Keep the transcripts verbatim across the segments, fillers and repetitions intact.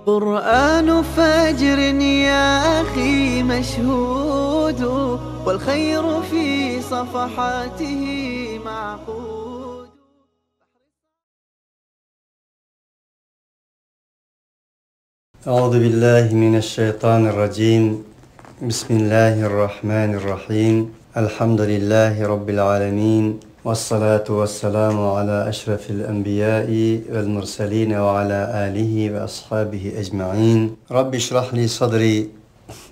قرآن فجر يا أخي مشهود، والخير في صفحاته معقود. أعوذ بالله من الشيطان الرجيم. بسم الله الرحمن الرحيم. الحمد لله رب العالمين. والصلاة والسلام على أشرف الأنبياء والمرسلين وعلى آله وأصحابه أجمعين. رب اشرح لي صدري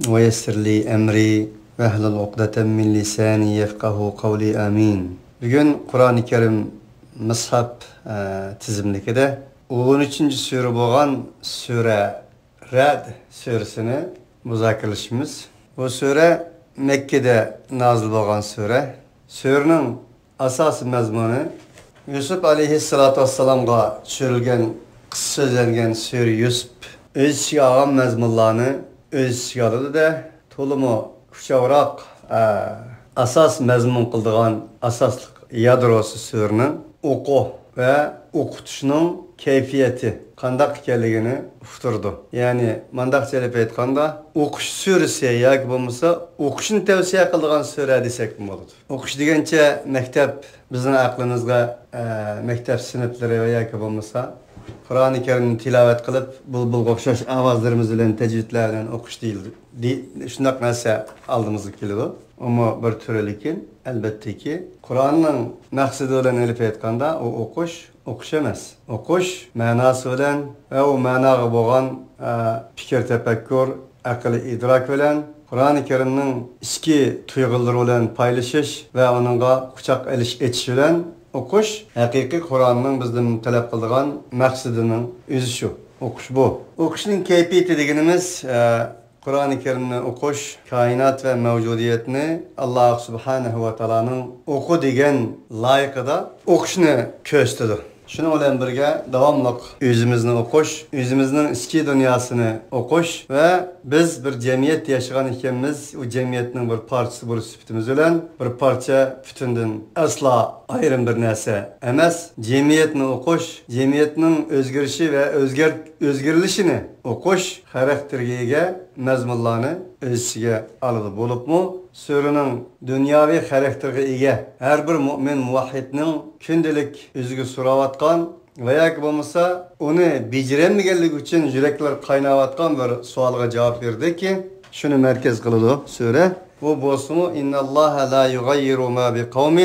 ويسر لي أمري واحلل عقدة من لساني يفقهوا قولي. آمين. بۈگۈن قۇرئانى كەرىم مۇسھەپ، ئە، تىزىملىكىدە ئون ئۈچىنچى سۈرە بولغان سۈرە رەد سۈرىسىنى مۇزاكىرىلىشىمىز. بۇ سۈرە مەككىدە نازىل بولغان سۈرە. سۈرىنىڭ ئاساسىي مەزمۇنى يۈسۈپ ئەلەيھىسسالاتۇ ۋەسسالامغا چۈشۈرۈلگەن، قىسسە سۆزلەنگەن سۈرە يۈسۈپ ئۆز ئىچىگە ئالغان مەزمۇنلارنى ئۆز ئىچىگە ئالىدۇ-دە، تولىمۇ كۈچەۋراق، ئە، ئاساس مەزمۇن قىلىدىغان ئاساسلىق يادروسى سۈرىنىڭ ئوقۇ ۋە ئوقۇتۇشنىڭ كەيپىياتى قانداق ئىكەنلىكىنى ئۇقتۇرىدۇ. يەنى مانداقچە ئېلىپ ئېيتقاندا، ئوقۇش سۈرىسى ياكى بولمىسا ئوقۇشنى تەۋسىيە قىلىدىغان سۈرە دېسەكمۇ بولىدۇ. ئوقۇش دېگەنچە مەكتەپ بىزنىڭ ئەقلىمىزگە، ئە، مەكتەپ سىنىپلىرى ۋە ياكى بولمىسا قۇرئانى كەرىمنى تىلاۋەت قىلىپ، بۇلبۇلغا ئوخشاش ئاۋازلىرىمىز بىلەن، تەجۋىدلەر بىلەن ئوقۇش دېيىلدى. دېي-، شۇنداق نەرسە ئالدىمىزغا كېلىدۇ. ئۇمۇ بىر تۈرى، لېكىن، ئەلبەتتىكى، قۇرئاننىڭ مەقسىتى بىلەن ئېلىپ ئېيتقاندا، ئۇ ئوقۇش، ئوقۇش ئەمەس. ئوقۇش مەناسى بىلەن ۋە ئۇ مەناغا بولغان، ئە، پىكىر تەپەككۇر، ئەقىل ئىدراك بىلەن قۇرئانى كەرىمنىڭ ئىچكى تۇيغۇلىرى بىلەن پايلىشىش ۋە ئۇنىڭغا قۇچاق ئېلىش، ئېچىش بىلەن ئوقۇش ھەقىقىي قۇرئاننىڭ بىزدىن تەلەپ قىلىدىغان مەقسىتىنىڭ ئۆزى شۇ. ئوقۇش بۇ. ئوقۇشنىڭ كەيپىيىتى دېگىنىمىز، ئە، قۇرئانى كەرىمنى ئوقۇش، كائىنات ۋە مەۋجۇدىيەتنى ئاللاھ سۇبھانەھۇ ۋە تائالانىڭ ئوقۇ دېگەن لايىقىدا ئوقۇشنى كۆرسىتىدۇ. شۇنىڭ بىلەن بىرگە، داۋاملىق ئۆزىمىزنى ئوقۇش، ئۆزىمىزنىڭ ئىچكى دۇنياسىنى ئوقۇش ۋە بىز بىر جەمئىيەتتە ياشىغان ئىكەنمىز، ئۇ جەمئىيەتنىڭ بىر پارچىسى بولۇش سۈپىتىمىز بىلەن بىر پارچە پۈتۈندىن ئەسلا ئايرىم بىر نەرسە ئەمەس، جەمئىيەتنى ئوقۇش، جەمئىيەتنىڭ ئۆزگىرىشى ۋە ئۆزگەر-، ئۆزگىرىلىشىنى ئوقۇش خاراكتېرىگە ئىگە مەزمۇنلارنى ئۆز ئىچىگە ئالىدۇ. بولۇپمۇ سۈرىنىڭ دۇنياۋى خاراكتېرغا ئىگە، ھەر بىر مۆمىن مۇۋەھھىدنىڭ كۈندىلىك ئۆزىگە سوراۋاتقان ۋە ياكى بولمىسا ئۇنى بېجىرەلمىگەنلىكى ئۈچۈن يۈرەكلىرى قايناۋاتقان بىر سوئالغا جاۋاب بېرىدۇكى، شۇنى مەركەز قىلىدۇ سۈرە. بۇ بولسىمۇ، إن الله لا يغير ما بقوم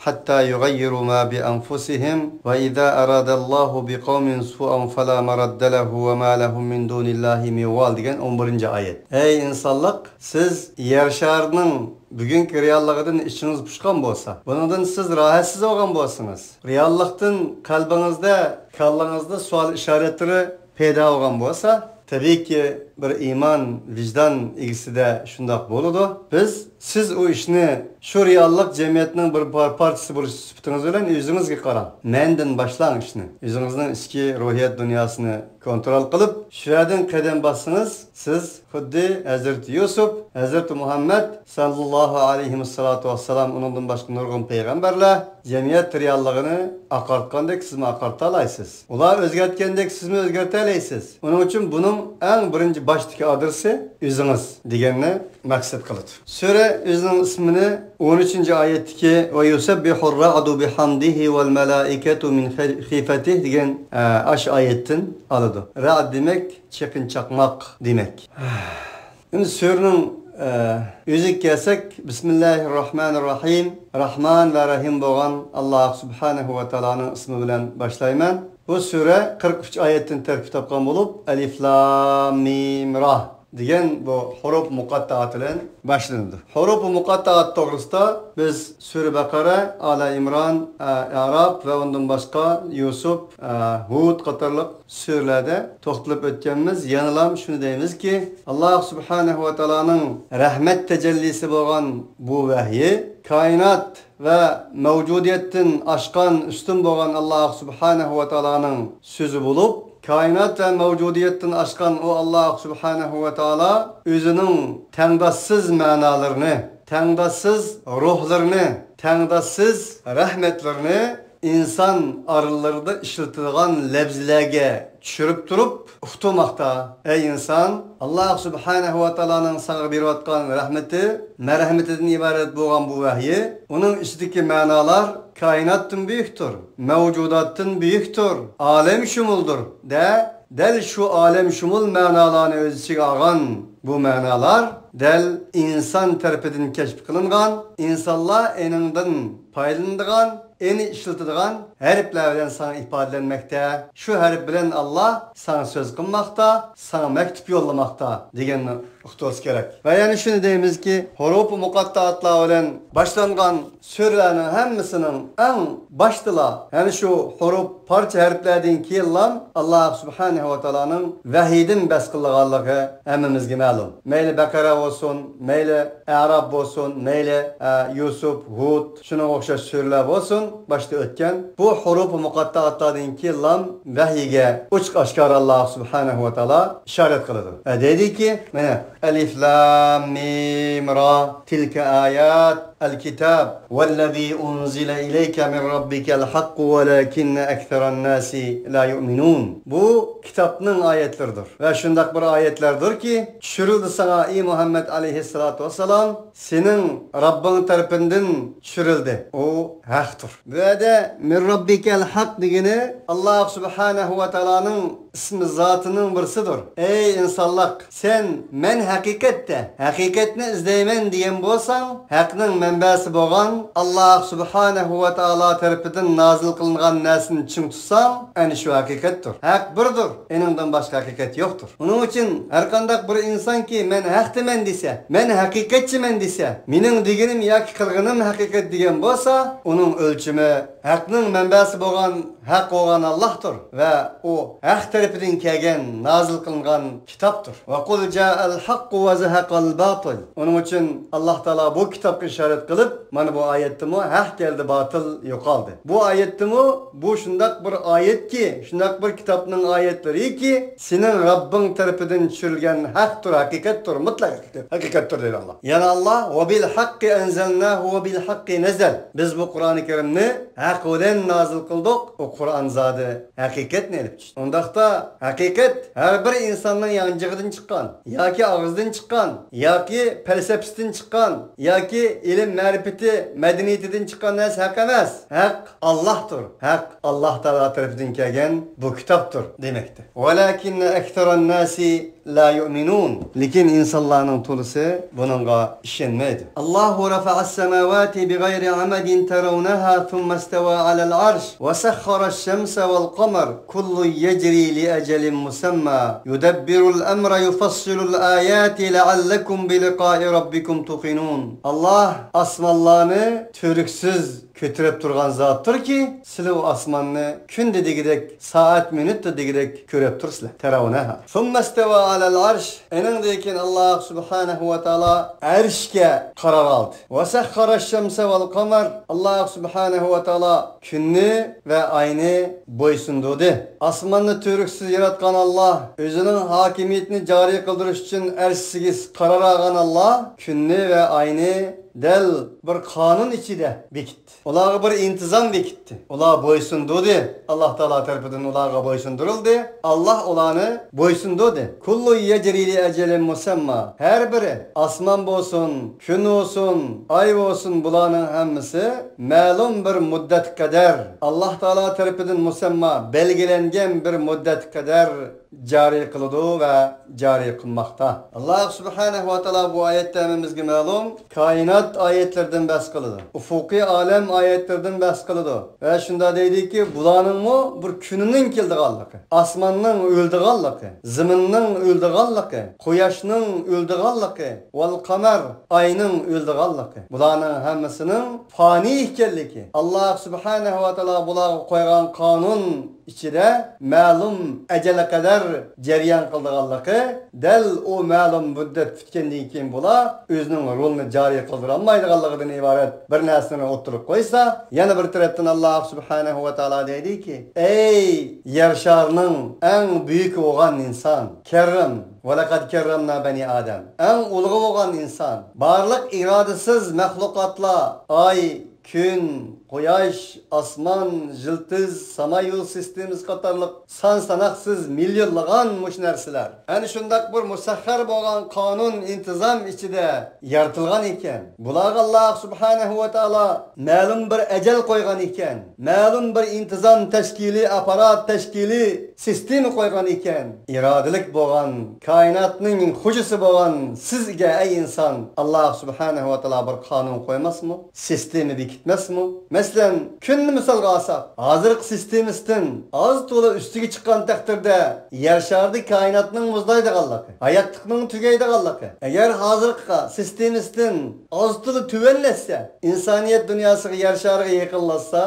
حتى يغيروا ما بأنفسهم وإذا أراد الله بقوم سوءا فلا مرد له وما لهم من دون الله من وال دېگەن ئون بىرىنچى ئايەت. ئەي ئىنسانلىق، سىز يەر شارىنىڭ بۈگۈنكى رېئاللىقىدىن ئىچىڭىز پۇشقان بولسا، بۇنىڭدىن سىز راھەتسىز بولغان بولسىڭىز، رېئاللىقتىن قەلبىڭىزدە، كاللىڭىزدا سوئال ئىشارەتلىرى پەيدا بولغان بولسا، تەبىئىيكى، بىر ئىمان، ۋىجدان ئىگىسىدە شۇنداق بولىدۇ. بىز سىز ئۇ ئىشنى شۇ رېئاللىق جەمئىيەتنىڭ بىر پار-، پارچىسى بولۇش سۈپىتىڭىز بىلەن ئۆزىڭىزگە قاراڭ. مەندىن باشلاڭ ئىشنى. ئۆزىڭىزنىڭ ئىچكى روھىيەت دۇنياسىنى كونترول قىلىپ، شۇ يەردىن قەدەم باسسىڭىز، سىز خۇددى ھەزرىتى يۈسۈپ، ھەزرىتى مۇھەممەد ساللاللاھۇ ئەلەيھىمۇسسالاتۇ ۋەسسالام، ئۇنىڭدىن باشقا نۇرغۇن پەيغەمبەرلەر جەمئىيەت رېئاللىقىنى ئاقارتقاندەك سىزمۇ ئاقارتالايسىز. ئۇلار ئۆزگەرتكەندەك سىزمۇ ئۆزگەرتەلەيسىز. ئۇنىڭ ئۈچۈن بۇنىڭ ئەڭ بىرىنچى باشتىكى ئادرېسى ئۆزىڭىز دېگەننى مەقسەت قىلىدۇ. سۈرە ئۆزىنىڭ ئىسمىنى ئون ئۈچىنچى ئايەتتىكى «ويسبح الرعد بحمده والملائكة من خيفته» دېگەن، ئە، ئاشۇ ئايەتتىن ئالىدۇ. رەئد دېمەك چېقىن چاقماق دېمەك. ئەمدى سۈرىنىڭ، ئە، ئۆزىگە كەلسەك، بىسمىللاھىررەھمانىررەھىم، رەھمان ۋە رەھىم بولغان ئاللاھ سۇبھانەھۇ ۋە تائالانىڭ ئىسمى بىلەن باشلايمەن. بۇ سۈرە قىرىق ئۈچ ئايەتتىن تەركىب تاپقان بولۇپ، ئەلىف لام مىم را دېگەن بۇ ھۇرۇپ مۇقەتتائات بىلەن باشلىنىدۇ. ھۇرۇپى مۇقەتتائات توغرىسىدا بىز سۈرە بەقەرە، ئالە ئىمران، ئە، ئەراپ ۋە ئۇندىن باشقا يۈسۈپ، ئە، ھۇد قاتارلىق سۈرىلەردە توختىلىپ ئۆتكەنمىز. يەنىلا شۇنى دەيمىزكى، ئاللاھ سۇبھانەھۇ ۋە تائالانىڭ رەھمەت تەجەللىسى بولغان بۇ ۋەھيى كائىنات ۋە مەۋجۇدىيەتتىن ئاشقان، ئۈستۈن بولغان ئاللاھ سۇبھانەھۇ ۋە تائالانىڭ سۆزى بولۇپ، كائىنات ۋە مەۋجۇدىيەتتىن ئاشقان ئۇ ئاللاھ سۇبھانەھۇ ۋە تائالا ئۆزىنىڭ تەڭداشسىز مەنالىرىنى، تەڭداشسىز روھلىرىنى، تەڭداشسىز رەھمەتلىرىنى ئىنسان ئارىلىرىدا ئىشلىتىدىغان لەپزىلەرگە چۈشۈرۈپ تۇرۇپ ئۇقتۇرماقتا. ئەي ئىنسان، ئاللاھ سۇبھانەھۇ ۋە تائالانىڭ ساڭا بېرىۋاتقان رەھمىتى، مەرھەمىتىدىن ئىبارەت بولغان بۇ ۋەھيى، ئۇنىڭ ئىچىدىكى مەنالار كائىناتتىن بۈيۈكتۇر، مەۋجۇداتتىن بۈيۈكتۇر، ئالەمشۇمۇلدۇر، دە، دەل شۇ ئالەمشۇمۇل مەنالارنى ئۆز ئىچىگە ئالغان بۇ مەنالار دەل ئىنسان تەرىپىدىن كەشىپ قىلىنغان، ئىنسانلار ئېنىڭدىن پايدىلىنىدىغان، ئېنى ئىشلىتىدىغان ھەرپلەر بىلەن ساڭا ئىپادىلەنمەكتە. شۇ ھەرپ بىلەن ئاللاھ ساڭا سۆز قىلماقتا، ساڭا مەكتۇپ يوللىماقتا دېگەننى ئۇقتۇرۇش كېرەك. ۋە يەنە شۇنى دەيمىزكى، ھۇرۇپى مۇقەتتائاتلار بىلەن باشلانغان سۈرىلەرنىڭ ھەممىسىنىڭ ئەڭ باشتىلا، يەنى شۇ ھۇرۇپ، پارچە ھەرپلەردىن كېيىنلا ئاللاھ سۇبھانەھۇ ۋە تائالانىڭ ۋەھىيدىن بەس قىلىنغانلىقى ھەممىمىزگە مەلۇم. مەيلى بەقەرە بولسۇن، مەيلى ئەراپ بولسۇن، مەيلى، ئە، يۈسۈپ، ھۇد، شۇنىڭغا ئوخشاش سۈرىلەر بولسۇن، باشتا ئۆتكەن بۇ ھۇرۇپى مۇقەتتائاتلاردىن كېيىنلا ۋەھىيگە ئوچۇق ئاشكارا ئاللاھ سۇبھانەھۇ ۋە تائالا ئىشارەت قىلىدۇ. ۋە دەيدىكى، مانا، ئەلىف لام مىم را، تىلكە ئايات ئەل كىتاب، ۋەللەزى ئۇنزىلە ئىلەيكە مىن رەببىكەل ھەققۇ ۋەلەكىننە ئەكسەرەن ناسى لا يۇئمىنۇن. بۇ كىتابنىڭ ئايەتلىرىدۇر. ۋە شۇنداق بىر ئايەتلەردۇركى، چۈشۈرۈلدى ساڭا، ئى مۇھەممەد ئەلەيھىسسالاتۇ ۋەسسالام، سېنىڭ رەببىڭ تەرىپىندىن چۈشۈرۈلدى. ئۇ ھەقتۇر. بۇ يەردە مىن رەببىكەل ھەق دېگىنى ئاللاھ سۇبھانەھۇ ۋە تائالانىڭ ئىسمى زاتىنىڭ بىرسىدۇر. ئەي ئىنسانلار، سەن مەن ھەقىقەتتە، ھەقىقەتنى ئىزدەيمەن دېگەن بولساڭ، ھەقنىڭ مەنبەسى بولغان ئاللاھ سۇبھانەھۇ ۋە تائالا تەرىپىدىن نازىل قىلىنغان نەرسىنى چىڭ تۇتساڭ، ئەنە شۇ ھەقىقەتتۇر. ھەق بىردۇر، ئېنىڭدىن باشقا ھەقىقەت يوقتۇر. ئۇنىڭ ئۈچۈن ھەرقانداق بىر ئىنسانكى مەن ھەقتىمەن دېسە، مەن ھەقىقەتچىمەن دېسە، مېنىڭ دېگىنىم ياكى قىلغىنىم ھەقىقەت دېگەن بولسا، ئۇنىڭ ئۆلچىمى ھەقنىڭ مەنبەسى بولغان ھەق بولغان ئاللاھتۇر ۋە ئۇ ھەق تەرىپىدىن كەلگەن، نازىل قىلىنغان كىتابتۇر. ۋە قۇل جائەل ھەققۇ ۋە زەھەقەل باتىل. ئۇنىڭ ئۈچۈن ئاللاھ تائالا بۇ كىتابقا ئىشارەت قىلىپ، مانا بۇ ئايەتتىمۇ ھەق كەلدى، باتىل يوقالدى. بۇ ئايەتتىمۇ بۇ شۇنداق بىر ئايەتكى، شۇنداق بىر كىتابنىڭ ئايەتلىرىكى، سېنىڭ رەببىڭ تەرىپىدىن چۈشۈرۈلگەن ھەقتۇر، ھەقىقەتتۇر، مۇتلەق ھەقىقەتتۇر دەيدۇ ئاللاھ. يەنە ئاللاھ، ۋە بىل ھەققى ئەنزەلناھۇ ۋە بىل ھەققى نەزەل. بىز بۇ قۇرئانى كەرىمنى ھەق بىلەن نازىل قىلدۇق. ئۇ قۇرئان زادى ھەقىقەتنى ئېلىپ چۈشتى. ئۇنداقتا ھەقىقەت ھەر بىر ئىنساننىڭ يانجىقىدىن چىققان، ياكى ئاغزىدىن چىققان، ياكى پەلسەپىسىدىن چىققان، ياكى ئىلىم مەرىپىتى مەدەنىيىتىدىن چىققان نەرسە ھەق ئەمەس. ھەق ئاللاھتۇر. ھەق ئاللاھ تائالا تەرىپىدىن كەلگەن بۇ كىتابتۇر دېمەكتە. ۋەلەكىننە ئەكسەرەن ناسى لا يؤمنون. لېكىن ئىنسانلارنىڭ تولىسى بۇنىڭغا ئىشەنمەيدۇ. الله رفع السماوات بغير عمد ترونها ثم استوى على العرش وسخر الشمس والقمر كل يجري لأجل مسمى يدبر الأمر يفصل الآيات لعلكم بلقاء ربكم توقنون. ئاللاھ ئاسمانلارنى تۈۋرۈكسىز كۆتۈرۈپ تۇرغان زاتتۇركى، سىلەر ئۇ ئاسماننى كۈندە دېگۈدەك، سائەت مىنۇتتا دېگۈدەك كۆرۈپ تۇرسىلەر. ترونها. ثم استوى على العرش. ئېنىڭدىن كېيىن ئاللاھ سۇبھانەھۇ ۋە تائالا ئەرشكە قارار ئالدى. وسخر الشمس والقمر. ئاللاھ سۇبھانەھۇ ۋە تائالا كۈننى ۋە ئاينى بويسۇندۇردى. ئاسماننى تۈۋرۈكسىز ياراتقان ئاللاھ، ئۆزىنىڭ ھاكىمىيىتىنى جارى قىلدۇرۇش ئۈچۈن ئەرشىگە قارار ئالغان ئاللاھ كۈننى ۋە ئاينى دەل بىر قانۇن ئىچىدە بېكىتتى. ئۇلارغا بىر ئىنتىزام بېكىتتى. ئۇلار بويسۇندۇردى. ئاللاھ تائالا تەرىپىدىن ئۇلارغا بويسۇندۇرۇلدى. ئاللاھ ئۇلارنى بويسۇندۇردى. كل يجري لأجل مسمى. ھەر بىرى، ئاسمان بولسۇن، كۈن بولسۇن، ئاي بولسۇن، بۇلارنىڭ ھەممىسى مەلۇم بىر مۇددەتكە قەدەر، ئاللاھ تائالا تەرىپىدىن مۇسەمما، بەلگىلەنگەن بىر مۇددەتكە قەدەر جارى قىلىدۇ ۋە جارى قىلماقتا. ئاللاھ سۇبھانەھۇ ۋە تائالا بۇ ئايەتتە ھەممىمىزگە مەلۇم، كائىنات ئايەتلىرىدىن بەھس قىلىدۇ. ئۇفۇقىي ئالەم ئايەتلىرىدىن بەھس قىلىدۇ. ۋە شۇنداق دەيدۇكى، بۇلارنىڭمۇ بىر كۈنىنىڭ كېلىدىغانلىقى، ئاسماننىڭ ئۆلىدىغانلىقى، زېمىننىڭ ئۆلىدىغانلىقى، قۇياشنىڭ ئۆلىدىغانلىقى، ۋەل قەمەر، ئاينىڭ ئۆلىدىغانلىقى، بۇلارنىڭ ھەممىسىنىڭ پانىي ئىكەنلىكى، ئاللاھ سۇبھانەھۇ ۋە تائالا بۇلارغا قويغان قانۇن ئىچىدە مەلۇم ئەجەلگە قەدەر جەريان قىلىدىغانلىقى، دەل ئۇ مەلۇم مۇددەت پۈتكەندىن كېيىن بۇلار ئۆزىنىڭ رولىنى جارى قىلدۇرالمايدىغانلىقىدىن ئىبارەت بىر نەرسىنى ئوتتۇرىغا قويسا، يەنە بىر تەرەپتىن ئاللاھ سۇبھانەھۇ ۋە تائالا دەيدۇكى، ئەي يەر شارىنىڭ ئەڭ بۈيۈكى بولغان ئىنسان، كەررەم، ۋەلەقەد كەررەمنا بەنى ئادەم، ئەڭ ئۇلۇغى بولغان ئىنسان، بارلىق ئىرادىسىز مەخلۇقاتلار، ئاي، كۈن، قۇياش، ئاسمان، يىلتىز، ساما يول سىستېمىسى قاتارلىق سان ساناقسىز مىليونلىغان مۇشۇ نەرسىلەر. ئەنە شۇنداق بىر مۇسەخخەر بولغان قانۇن، ئىنتىزام ئىچىدە يارىتىلغان ئىكەن. بۇلارغا ئاللاھ سۇبھانەھۇ ۋە تائالا مەلۇم بىر ئەجەل قويغان ئىكەن. مەلۇم بىر ئىنتىزام، تەشكىلىي ئاپپارات، تەشكىلىي سىستېما قويغان ئىكەن. ئىرادىلىك بولغان، كائىناتنىڭ خوجىسى بولغان سىزگە، ئەي ئىنسان، ئاللاھ سۇبھانەھۇ ۋە تائالا بىر قانۇن قويماسمۇ؟ سىستېما بېكىتمەسمۇ؟ مەسىلەن، كۈننى مىسالغا ئالساق، ھازىرقى سىستېمىسىدىن ئاز تولا ئۈستىگە چىققان تەقدىردە، يەر شارىدا كائىناتنىڭ مۇزلايدىغانلىقى، ھاياتلىقنىڭ تۈگەيدىغانلىقى. ئەگەر ھازىرقى سىستېمىسىدىن ئاز تولا تۆۋەنلەتسە، ئىنسانىيەت دۇنياسىغا، يەر شارىغا يېقىنلاشسا،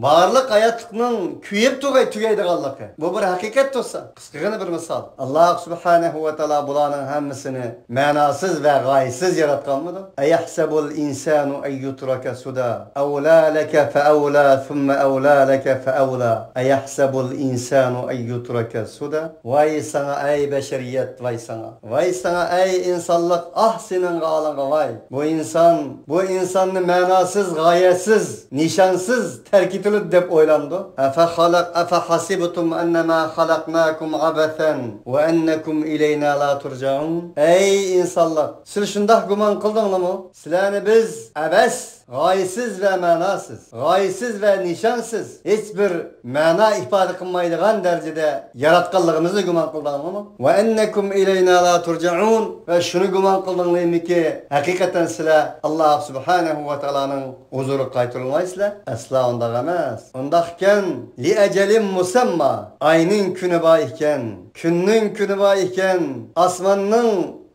بارلىق ھاياتلىقنىڭ كۆيۈپ تۇغاي-، تۈگەيدىغانلىقى. بۇ بىر ھەقىقەت تۇرسا. قىسقىغىنە بىر مىسال. ئاللاھ سۇبھانەھۇ ۋە تائالا بۇلارنىڭ ھەممىسىنى مەناسىز ۋە غايىسىز ياراتقانمىدۇ؟ أيحسب الإنسان أن يترك سدى؟ أولى لك فأولى ثم أولى لك فأولى. أيحسب الإنسان أن يترك سدى؟ ۋاي ساڭا، ئەي بەشەرىيەت، ۋاي ساڭا. ۋاي ساڭا، ئەي ئىنسانلىق، ئاھ، سېنىڭ ھالىڭغا ۋاي. بۇ ئىنسان، بۇ ئىنساننى مەناسىز، غايەسىز، نىشانسىز تەرك ئېتىلىدۇ دەپ ئويلامدۇ؟ أفخلق-، أفحسبتم أنما خلقناكم عبثا وأنكم إلينا لا ترجعون؟ ئەي ئىنسانلار، سىلەر شۇنداق گۇمان قىلدىڭلارمۇ؟ سىلەرنى بىز ئەبەس، غايىسىز ۋە مەناسىز، غايىسىز ۋە نىشانسىز، ھېچبىر مەنا ئىپادە قىلمايدىغان دەرىجىدە ياراتقانلىقىمىزنى گۇمان قىلدىڭلارمۇ؟ وأنكم إلينا لا ترجعون. ۋە شۇنى گۇمان قىلدىڭلارمىكى، ھەقىقەتەن سىلەر ئاللاھ سۇبھانەھۇ ۋە تائالانىڭ ھۇزۇرىغا قايتۇرۇلمايسىلەر؟ ئەسلا ئۇنداق ئەمەس. ئۇنداق ئىكەن، لىئەجەلىن مۇسەمما، ئاينىڭ كۈنى بار ئىكەن، كۈننىڭ كۈنى بار ئىكەن، ئاسماننىڭ،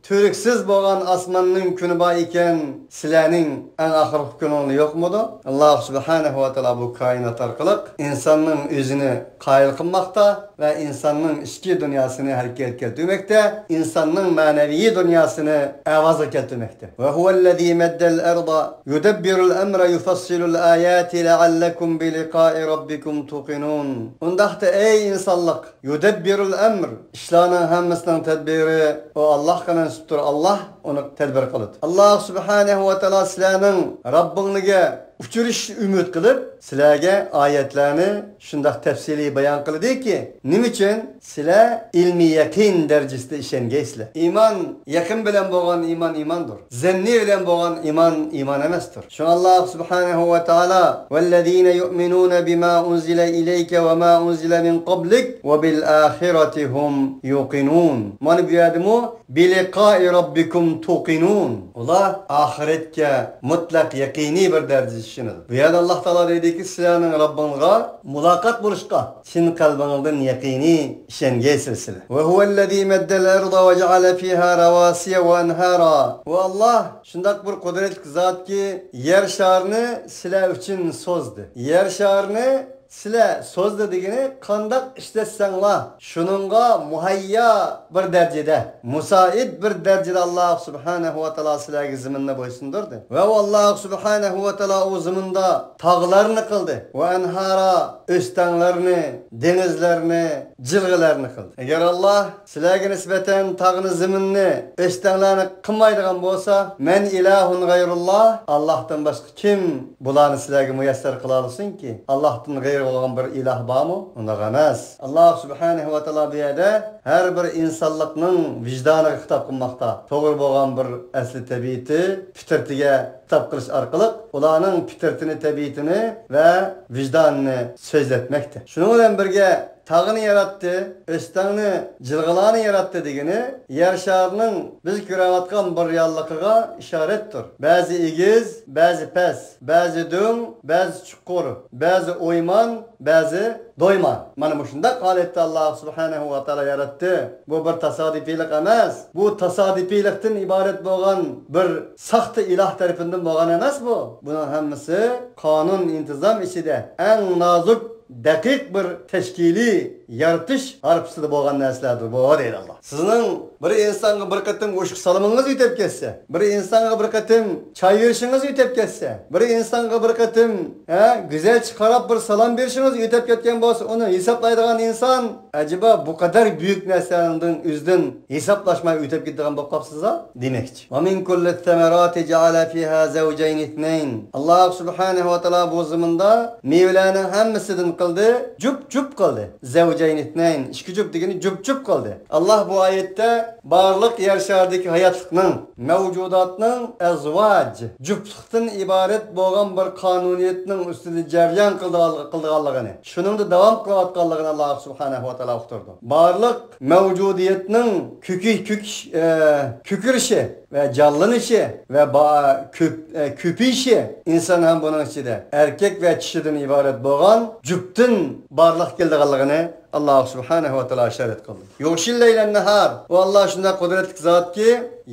تۈۋرۈكسىز بولغان ئاسماننىڭ كۈنى بار ئىكەن، سىلەرنىڭ ئەڭ ئاخىرقى كۈنۈڭلار يوقمىدۇ؟ ئاللاھ سۇبھانەھۇ ۋە تائالا بۇ كائىنات ئارقىلىق ئىنساننىڭ ئۆزىنى قايىل قىلماقتا ۋە ئىنساننىڭ ئىچكى دۇنياسىنى ھەرىكەتكە كەلتۈرمەكتە، ئىنساننىڭ مەنىۋى دۇنياسىنى ئاۋازغا كەلتۈرمەكتە. وهو الذي مد الأرض يدبر الأمر يفصل الآيات لعلكم بلقاء ربكم توقنون. ئۇنداقتا، ئەي ئىنسانلىق، يۇدەببىرۇل ئەمر، ئىشلارنىڭ ھەممىسىنىڭ تەدبىرى ئۇ ئاللاھقا مەنسۇپتۇر، ئاللاھ ئۇنى تەدبىر قىلىدۇ. ئاللاھ سۇبھانەھۇ ۋە تائالا سىلەرنىڭ رەببىڭلارغا ئۇچرىشىشنى ئۈمىد قىلىپ، سىلەرگە ئايەتلەرنى شۇنداق تەپسىلىي بايان قىلدىكى، نېمە ئۈچۈن؟ سىلەر ئىلمىي يەقىن دەرىجىسىدە ئىشەنگەيسىلەر. ئىمان، يەقىن بىلەن بولغان ئىمان ئىماندۇر. زەننىي بىلەن بولغان ئىمان ئىمان ئەمەستۇر. شۇڭا ئاللاھ سۇبھانەھۇ ۋە تائالا، والذين يؤمنون بما أنزل إليك وما أنزل من قبلك وبالآخرة هم يوقنون. مانا بۇ يەردىمۇ بلقاء ربكم توقنون. ئۇلار ئاخىرەتكە مۇتلەق يەقىنىي بىر دەرىجىدە ئىشىنىدۇ. بۇ يەردە ئاللاھ تائالا دەيدۇكى، سىلەرنىڭ رەببىڭلارغا مۇلاقات بولۇشقا چىن قەلبىڭلاردىن يەقىنىي ئىشەنگەيسىلەر. وهو الذي مد الأرض وجعل فيها رواسي وأنهارا. ئۇ ئاللاھ شۇنداق بىر قۇدرەتلىك زاتكى، يەر شارىنى سىلەر ئۈچۈن سوزدى. يەر شارىنى سىلەر سوزدى دېگىنى، قانداق ئىشلەتسەڭلار، شۇنىڭغا مۇھەييا بىر دەرىجىدە، مۇسائىد بىر دەرىجىدە ئاللاھ سۇبھانەھۇ ۋە تائالا سىلەرگە زېمىننى بويسۇندۇردى. ۋە ئاللاھ سۇبھانەھۇ ۋە تائالا ئۇ زېمىندا تاغلارنى قىلدى. ۋە ئەنھارا، ئۆستەڭلەرنى، دېڭىزلەرنى، جىلغىلەرنى قىلدى. ئەگەر ئاللاھ سىلەرگە نىسبەتەن تاغنى، زېمىننى، ئۆستەڭلەرنى قىلمايدىغان بولسا، مەن ئىلاھۇن غەيرۇللاھ، ئاللاھتىن باشقا كىم بۇلارنى سىلەرگە مۇيەسسەر قىلالىسۇنكى؟ ئاللاھتىن غەيرى بولغان بىر ئىلاھ بارمۇ؟ ئۇنداق ئەمەس. ئاللاھ سۇبھانەھۇ ۋە تائالا بۇ يەردە ھەر بىر ئىنسانلىقنىڭ ۋىجدانىغا خىتاب قىلماقتا. توغرا بولغان بىر ئەسلى تەبىئىتى، پىترىتىگە خىتاب قىلىش ئارقىلىق ئۇلارنىڭ پىترىتىنى، تەبىئىتىنى ۋە ۋىجدانىنى سۆزلەتمەكتە. شۇنىڭ بىلەن بىرگە، تاغنى ياراتتى، ئۆستەڭنى، جىلغىلارنى ياراتتى دېگىنى يەر شارىنىڭ بىز كۆرۈۋاتقان بىر رېئاللىقىغا ئىشارەتتۇر. بەزى ئېگىز، بەزى پەس، بەزى دۆڭ، بەزى چۇقۇر، بەزى ئويمان، بەزى دويمان. مانا مۇشۇنداق ھالەتتە ئاللاھ سۇبھانەھۇ ۋە تائالا ياراتتى. بۇ بىر تاسادىپىيلىق ئەمەس. بۇ تاسادىپىيلىقتىن ئىبارەت بولغان بىر ساختا ئىلاھ تەرىپىدىن بولغان ئەمەس بۇ. بۇنىڭ ھەممىسى قانۇن، ئىنتىزام ئىچىدە ئەڭ نازۇك، دەقىق بىر تەشكىلىي يارىتىش ھارپىسىدا بولغان نەرسىلەردۇر بۇ، دەيدۇ ئاللا. سىزنىڭ بىر ئىنسانغا بىر قېتىم ئوشۇق سالىمىڭىز ئۆتۈپ كەتسە، بىر ئىنسانغا بىر قېتىم چاي بېرىشىڭىز ئۆتۈپ كەتسە، بىر ئىنسانغا بىر قېتىم، ھە، گۈزەلچە قاراپ بىر سالام بېرىشىڭىز ئۆتۈپ كەتكەن بولسا، ئۇنى ھېسابلايدىغان ئىنسان ئەجەبا بۇ قەدەر بۈيۈك نەرسىلەرنىڭ ئۆزىدىن ھېسابلاشماي ئۆتۈپ كېتىدىغان بولۇپ قاپسىز-ھە دېمەكچى. ومن كل الثمرات جعل فيها زوجين اثنين. ئاللا سۇبھانەھۇ ۋە تائالا بۇ زېمىندا مېۋىلەرنىڭ ھەممىسىدىن قىلدى، جۈپ-جۈپ قىلدى. زوجين اثنين، ئىككى جۈپ دېگىنى جۈپ-جۈپ قىلدى. ئاللا بۇ ئايەتتە بارلىق يەر شارىدىكى ھاياتلىقنىڭ، مەۋجۇداتنىڭ ئەزۋاج، جۈپلۈكتىن ئىبارەت بولغان بىر قانۇنىيەتنىڭ ئۈستىدە جەريان قىلىدىغانلىقى، قىلىدىغانلىقىنى، شۇنىڭدا داۋام قىلىۋاتقانلىقىنى ئاللا سۇبھانەھۇ ۋە تائالا ئۇقتۇردى. بارلىق مەۋجۇدىيەتنىڭ كۆكى-، كۆكۈش-، ئە، كۆكىرىشى ۋە جانلىنىشى ۋە با-، كۆپ-، ئە، كۆپىيىشى، ئىنسان ھەم بۇنىڭ ئىچىدە ئەركەك ۋە چىشىدىن ئىبارەت بولغان جۈپتىن بارلىققا كېلىدىغانلىقىنى ئاللا سۇبھانەھۇ ۋە تائالا ئىشارەت قىلدى. يغشي الليل النهار، ئۇ ئاللا شۇنداق قۇدرەتلىك زاتكى،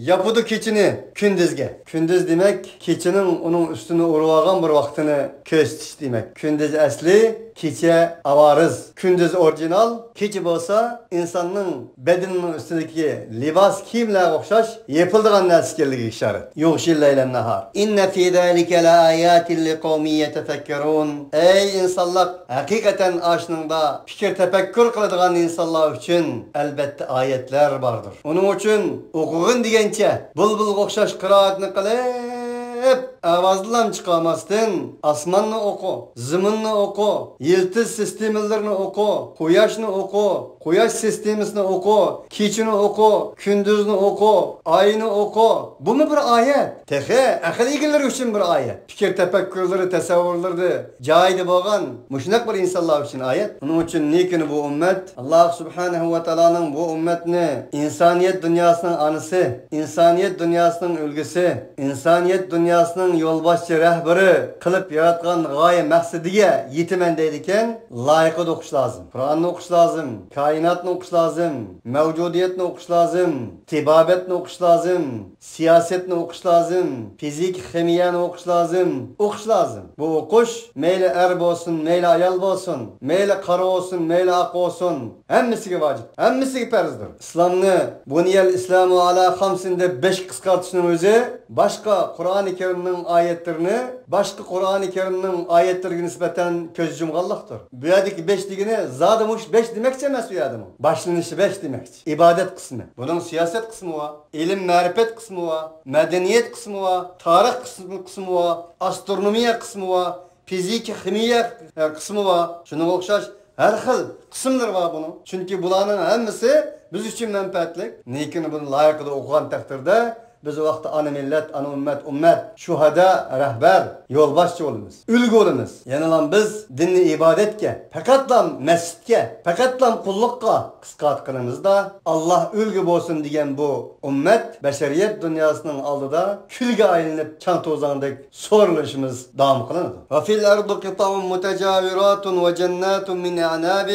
ياپىدۇ كېچىنى كۈندۈزگە. كۈندۈز دېمەك، كېچىنىڭ ئۇنىڭ ئۈستىنى ئۇرۇۋالغان بىر ۋاقتىنى كۆرسىتىش دېمەك. كۈندۈز ئەسلى، كېچە ئاۋارىز. كۈندۈز ئورىجىنال، كېچە بولسا ئىنساننىڭ بەدىنىنىڭ ئۈستىدىكى لىباس كىيىملەرگە ئوخشاش يېپىلىدىغان نەرسە ئىكەنلىكىگە ئىشارەت. يغشي الليل النهار. إن في ذلك لآيات لقوم يتفكرون. ئەي ئىنسانلار، ھەقىقەتەن ئاشۇنىڭدا پىكىر تەپەككۇر قىلىدىغان ئىنسانلار ئۈچۈن ئەلبەتتە ئايەتلەر باردۇر. ئۇنىڭ ئۈچۈن ئوقۇغىن دېگەنچە بۇلبۇلغا ئوخشاش قىرائەتنى قىلىپ، ئاۋازنىلا چىقارماستىن، ئاسماننى ئوقۇ، زېمىننى ئوقۇ، يىلتىز سىستېمىلىرىنى ئوقۇ، قۇياشنى ئوقۇ، قۇياش سىستېمىسىنى ئوقۇ، كېچىنى ئوقۇ، كۈندۈزنى ئوقۇ، ئاينى ئوقۇ. بۇمۇ بىر ئايەت. تېخى ئەقىل ئىگىلىرى ئۈچۈن بىر ئايەت. پىكىر تەپەككۇرلىرى، تەسەۋۋۇرلىرى جايىدا بولغان مۇشۇنداق بىر ئىنسانلار ئۈچۈن ئايەت. ئۇنىڭ ئۈچۈن نېكىنى بۇ ئۈممەت، ئاللا سۇبھانەھۇ ۋە تائالانىڭ بۇ ئۈممەتنى ئىنسانىيەت دۇنياسىنىڭ ئانىسى، ئىنسانىيەت دۇنياسىنىڭ ئۈلگىسى، ئىنسانىيەت دۇنياسىنىڭ يولباشچى رەھبىرى قىلىپ ياراتقان غايە مەقسىتىگە يېتىمەن دەيدىكەن، لايىقىدا ئوقۇش لازىم. قۇرئاننى ئوقۇش لازىم، كائىناتنى ئوقۇش لازىم، مەۋجۇدىيەتنى ئوقۇش لازىم، تېبابەتنى ئوقۇش لازىم، سىياسەتنى ئوقۇش لازىم، فىزىك خىمىيەنى ئوقۇش لازىم، ئوقۇش لازىم. بۇ ئوقۇش مەيلى ئەر بولسۇن، مەيلى ئايال بولسۇن، مەيلى قارا بولسۇن، مەيلى ئاق بولسۇن، ھەممىسىگە ۋاجىپ، ھەممىسىگە پەرزدۇر. ئىسلامنى بۇنىيەل ئىسلامۇ ئالا خامسىن دەپ بەشكە قىسقارتىشنىڭ ئۆزى باشقا قۇرئانى كەرىمنىڭ ئايەتلىرىنى، باشقا قۇرئانى كەرىمنىڭ ئايەتلىرىگە نىسبەتەن كۆز يۇمغانلىقتۇر. بۇ يەردىكى بەش دېگىنى زادى مۇشۇ بەش دېمەكچى ئەمەس، ئۇ يەردىمۇ باشلىنىشى بەش دېمەكچى. ئىبادەت قىسمى. بۇنىڭ سىياسەت قىسمى بار، ئىلىم مەرىپەت قىسمى بار، مەدەنىيەت قىسمى بار، تارىخ قىسمى، قىسمى بار، ئاسترونومىيە قىسمى بار، فىزىكا خىمىيە، ئە، قىسمى بار. شۇنىڭغا ئوخشاش ھەر خىل قىسىملىرى بار بۇنىڭ. چۈنكى بۇلارنىڭ ھەممىسى بىز ئۈچۈن مەنپەئەتلىك. لېكىن بۇنى لايىقىدا ئوقۇغان تەقدىردە، بىز ئۇ ۋاقىتتا ئانا مىللەت، ئانا ئۈممەت، ئۈممەت، شۇھادا، رەھبەر، يولباشچى بولىمىز، ئۈلگە بولىمىز. يەنىلا بىز دىننى ئىبادەتكە، پەقەتلا مەسچىتكە، پەقەتلا قۇللۇققا قىسقارتقىنىمىزدا، ئاللا ئۈلگە بولسۇن دېگەن بۇ ئۈممەت، بەشەرىيەت دۇنياسىنىڭ ئالدىدا كۈلگە ئايلىنىپ، چاڭ-توزاندەك سورۇلۇشىمىز داۋام قىلىنىدۇ. وفي الأرض قطع متجاورات وجنات من أعناب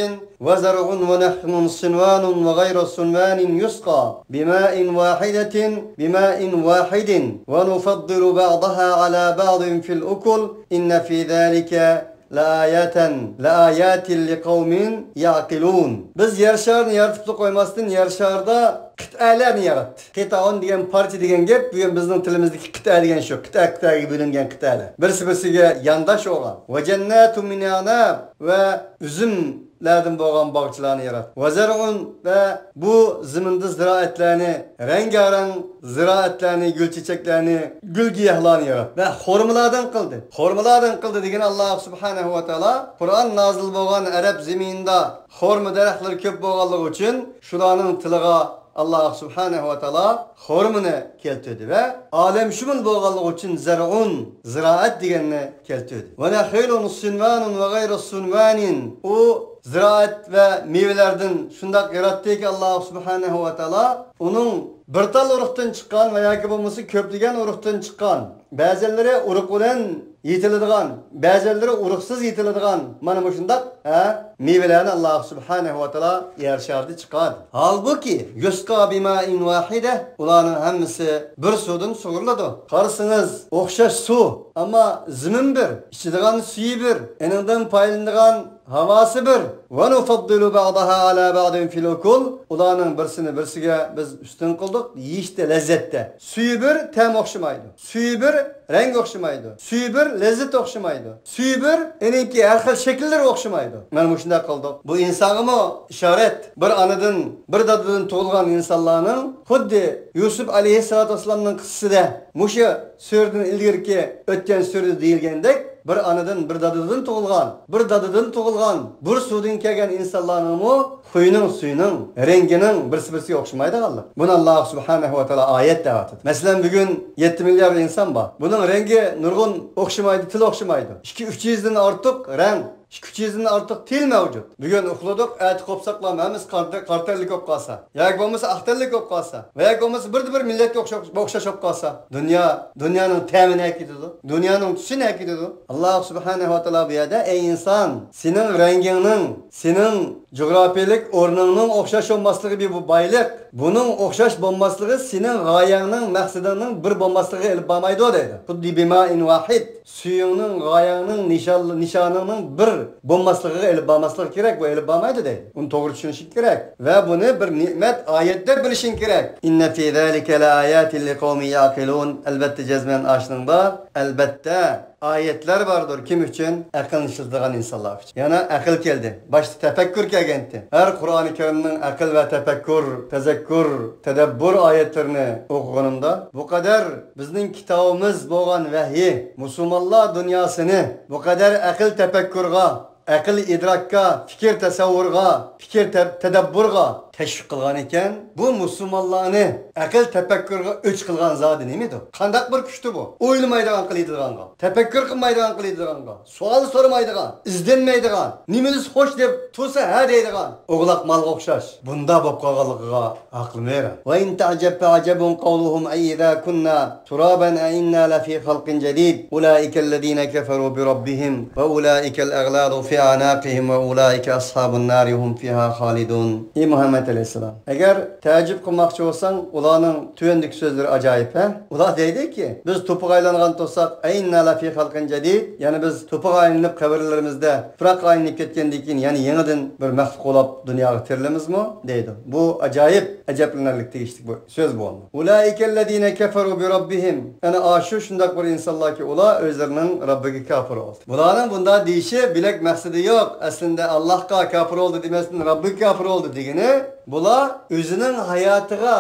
وزرع ونخل صنوان وغير صنوان يسقى بماء واحدة، بماء واحد ونفضل بعضها على بعض في الأكل إن في ذلك لآية، لآيات لقوم يعقلون. بىز يەر شارىنى يارىتىپلا قويماستىن، يەر شارىدا قىتئەلەرنى ياراتتى. قىتئون دېگەن پارچە دېگەن گەپ، بۈگۈن بىزنىڭ تىلىمىزدىكى قىتئە دېگەن شۇ. قىتئە، قىتئەگە بۆلۈنگەن قىتئەلەر. بىرسى بىرسىگە يانداش بولغان. وجنات من أعناب، ۋە ئۈزۈملەردىن بولغان باغچىلارنى ياراتتى. وزرع، ۋە بۇ زېمىندا زىرائەتلەرنى، رەڭگارەڭ زىرائەتلەرنى، گۈل چېچەكلەرنى، گۈل گىياھلارنى ياراتتى. ۋە خورمىلاردىن قىلدى. خورمىلاردىن قىلدى دېگەن ئاللا سۇبھانەھۇ ۋە تائالا قۇرئان نازىل بولغان ئەرەب زېمىنىدا خورما دەرەخلىرى كۆپ بولغانلىقى ئۈچۈن شۇلارنىڭ تىلىغا ئاللا سۇبھانەھۇ ۋە تائالا خورمىنى كەلتۈردى ۋە ئالەمشۇمۇل بولغانلىقى ئۈچۈن زەرئۇن، زىرائەت دېگەننى كەلتۈردى. ونخل صنوان وغير صنوان. ئۇ زىرائەت ۋە مېۋىلەردىن شۇنداق ياراتتىكى، ئاللا سۇبھانەھۇ ۋە تائالا ئۇنىڭ بىر تال ئۇرۇقتىن چىققان ۋە ياكى بولمىسا كۆپلىگەن ئۇرۇقتىن چىققان، بەزىلىرى ئۇرۇق بىلەن يېتىلىدىغان، بەزىلىرى ئۇرۇقسىز يېتىلىدىغان، مانا مۇشۇنداق، ھە، مېۋىلەرنى ئاللا سۇبھانەھۇ ۋە تائالا يەر شارىدا چىقاردى. ھالبۇكى، يسقى بماء واحدة، ئۇلارنىڭ ھەممىسى بىر سۇدىن سۇغۇرۇلىدۇ. قارىسىڭىز، ئوخشاش سۇ، ئەمما زېمىن بىر، ئىچىدىغان سۈيى بىر، ئېنىڭدىن پايدىلىنىدىغان ھاۋاسى بىر. ونفضل بعضها على بعض في الأكل. ئۇلارنىڭ بىرسىنى بىرسىگە بىز ئۈستۈن قىلدۇق، يېيىشتە، لەززەتتە. سۈيى بىر، تەمى ئوخشىمايدۇ. سۈيى بىر، رەڭگى ئوخشىمايدۇ. سۈيى بىر، لەززىتى ئوخشىمايدۇ. سۈيى بىر، ئېنىڭكى ھەر خىل شەكىللىرى ئوخشىمايدۇ. مانا مۇشۇنداق قىلدۇق. بۇ ئىنسانغىمۇ ئىشارەت. بىر ئانىدىن، بىر دادىدىن تۇغۇلغان ئىنسانلارنىڭ خۇددى يۈسۈپ ئەلەيھىسسالاتۇ ۋەسسالامنىڭ قىسسىسىدە، مۇشۇ سۈرىدىن ئىلگىرىكى ئۆتكەن سۈرىدە دېيىلگەندەك، بىر ئانىدىن، بىر دادىدىن تۇغۇلغان، بىر دادىدىن تۇغۇلغان، بىر سۇدىن كەلگەن ئىنسانلارنىڭمۇ خۇيىنىڭ، سۈيىنىڭ، رەڭگىنىڭ بىرسى-بىرسىگە ئوخشىمايدىغانلىق. بۇنى ئاللا سۇبھانەھۇ ۋە تائالا ئايەت دەۋاتىدۇ. مەسىلەن، بۈگۈن يەتتە مىليارد ئىنسان بار. بۇنىڭ رەڭگى نۇرغۇن ئوخشىمايدۇ، تىل ئوخشىمايدۇ. ئىككى، ئۈچ يۈزدىن ئارتۇق رەڭ، ئىككى، ئۈچ يۈزدىن ئارتۇق تىل مەۋجۇت. بۈگۈن ئۇخلىدۇق، ئەتە قوپساقلا ھەممىسى قارا، قارا تەنلىك بولۇپ قالسا، ياكى بولمىسا ئاق تەنلىك بولۇپ قالسا، ۋە ياكى بولمىسا بىردە بىر مىللەتكە ئوخشاش، ئوخشاش بولۇپ قالسا، دۇنيا، دۇنيانىڭ تەمى نەگە كېتىدۇ؟ دۇنيانىڭ تۈسى نەگە كېتىدۇ؟ ئاللا سۇبھانەھۇ ۋە تائالا بۇ يەردە، ئەي ئىنسان، سېنىڭ رەڭگىڭنىڭ، سېنىڭ جۇغراپىيەلىك ئورنۇڭنىڭ ئوخشاش بولماسلىقى بىر، بۇ بايلىق. بۇنىڭ ئوخشاش بولماسلىقى سېنىڭ غايەڭنىڭ، مەقسىتىڭنىڭ بىر بولماسلىقىغا ئېلىپ بارمايدۇ دەيدۇ. خۇددى بىمائىن ۋاھىد. سۈيۈڭنىڭ، غايەڭنىڭ، نىشان-، نىشانىڭنىڭ بىر بولماسلىقىغا ئېلىپ بارماسلىقى كېرەك، بۇ ئېلىپ بارمايدۇ دەيدۇ. بۇنى توغرا چۈشىنىشىڭ كېرەك. ۋە بۇنى بىر نېمەت ئايەت دەپ بىلىشىڭ كېرەك. إن في ذلك لآيات لقوم يعقلون. ئەلبەتتە، جەزمەن ئاشۇنىڭ بار. ئەلبەتتە، ئايەتلەر باردۇر. كىم ئۈچۈن؟ ئەقىلنى ئىشلىتىدىغان ئىنسانلار ئۈچۈن. يەنە ئەقىل كەلدى. باشتا تەپەككۇر كەلگەنتى. ھەر قۇرئانى كەرىمنىڭ ئەقىل ۋە تەپەككۇر، تەزەككۇر، تەدەببۇر ئايەتلىرىنى ئوقۇغىنىمدا، بۇ قەدەر بىزنىڭ كىتابىمىز بولغان ۋەھىي مۇسۇلمانلار دۇنياسىنى بۇ قەدەر ئەقىل تەپەككۇرغا، ئەقىل ئىدراكقا، پىكىر تەسەۋۋۇرغا، پىكىر تە-، تەدەببۇرغا تەشۋىق قىلغان ئىكەن، بۇ مۇسۇلمانلارنى ئەقىل تەپەككۇرغا ئۆچ قىلغان زادى نېمىدۇ؟ قانداق بىر كۈچتۇ بۇ؟ ئويلىمايدىغان قىلىدىغانغا، تەپەككۇر قىلمايدىغان قىلىدىغانغا، سوئال سورىمايدىغان، ئىزدەنمەيدىغان، نېمە دېسە خوش دەپ تۇرسا ھە دەيدىغان ئوغلاق مالغا ئوخشاش بۇنداق بولۇپ قالغانلىقىغا ئەقلىم ھەيران. وإن تعجب فعجب قوله أإذا كنا ترابا أإنا لفي خلق جديد أولئك الذين كفروا بربهم وأولئك الأغلال في أعناقهم وأولئك أصحاب النار هم فيها خالدون. ئەي مۇھەممەد ئەلەيھىسسالام، ئەگەر تەئەججۈپ قىلماقچى بولساڭ، ئۇلارنىڭ تۆۋەندىكى سۆزلىرى ئاجايىپ، ھە؟ ئۇلار دەيدۇكى، بىز توپىغا ئايلانغان تۇرساق، أإنا لفي خلق جديد، يەنى بىز توپىغا ئايلىنىپ قەبرىلىرىمىزدە تۇپراققا ئايلىنىپ كەتكەندىن كېيىن يەنە يېڭىدىن بىر مەخلۇق بولاپ دۇنياغا تىرىلىمىزمۇ؟ دەيدۇ. بۇ ئاجايىپ، ئەجەبلىنەرلىك تېگىشلىك بۇ سۆز بولدى. أولئك الذين كفروا بربهم. ئەنە ئاشۇ شۇنداق بىر ئىنسانلاركى، ئۇلار ئۆزلىرىنىڭ رەببىگە كاپىر بولدى. بۇلارنىڭ بۇنداق دېيىشى بىلەك مەقسىتى يوق. ئەسلىندە ئاللاھقا كاپىر بولدى دېمەستىن، رەببىگە كاپىر بولدى دېگىنى، بۇلار ئۆزىنىڭ ھاياتىغا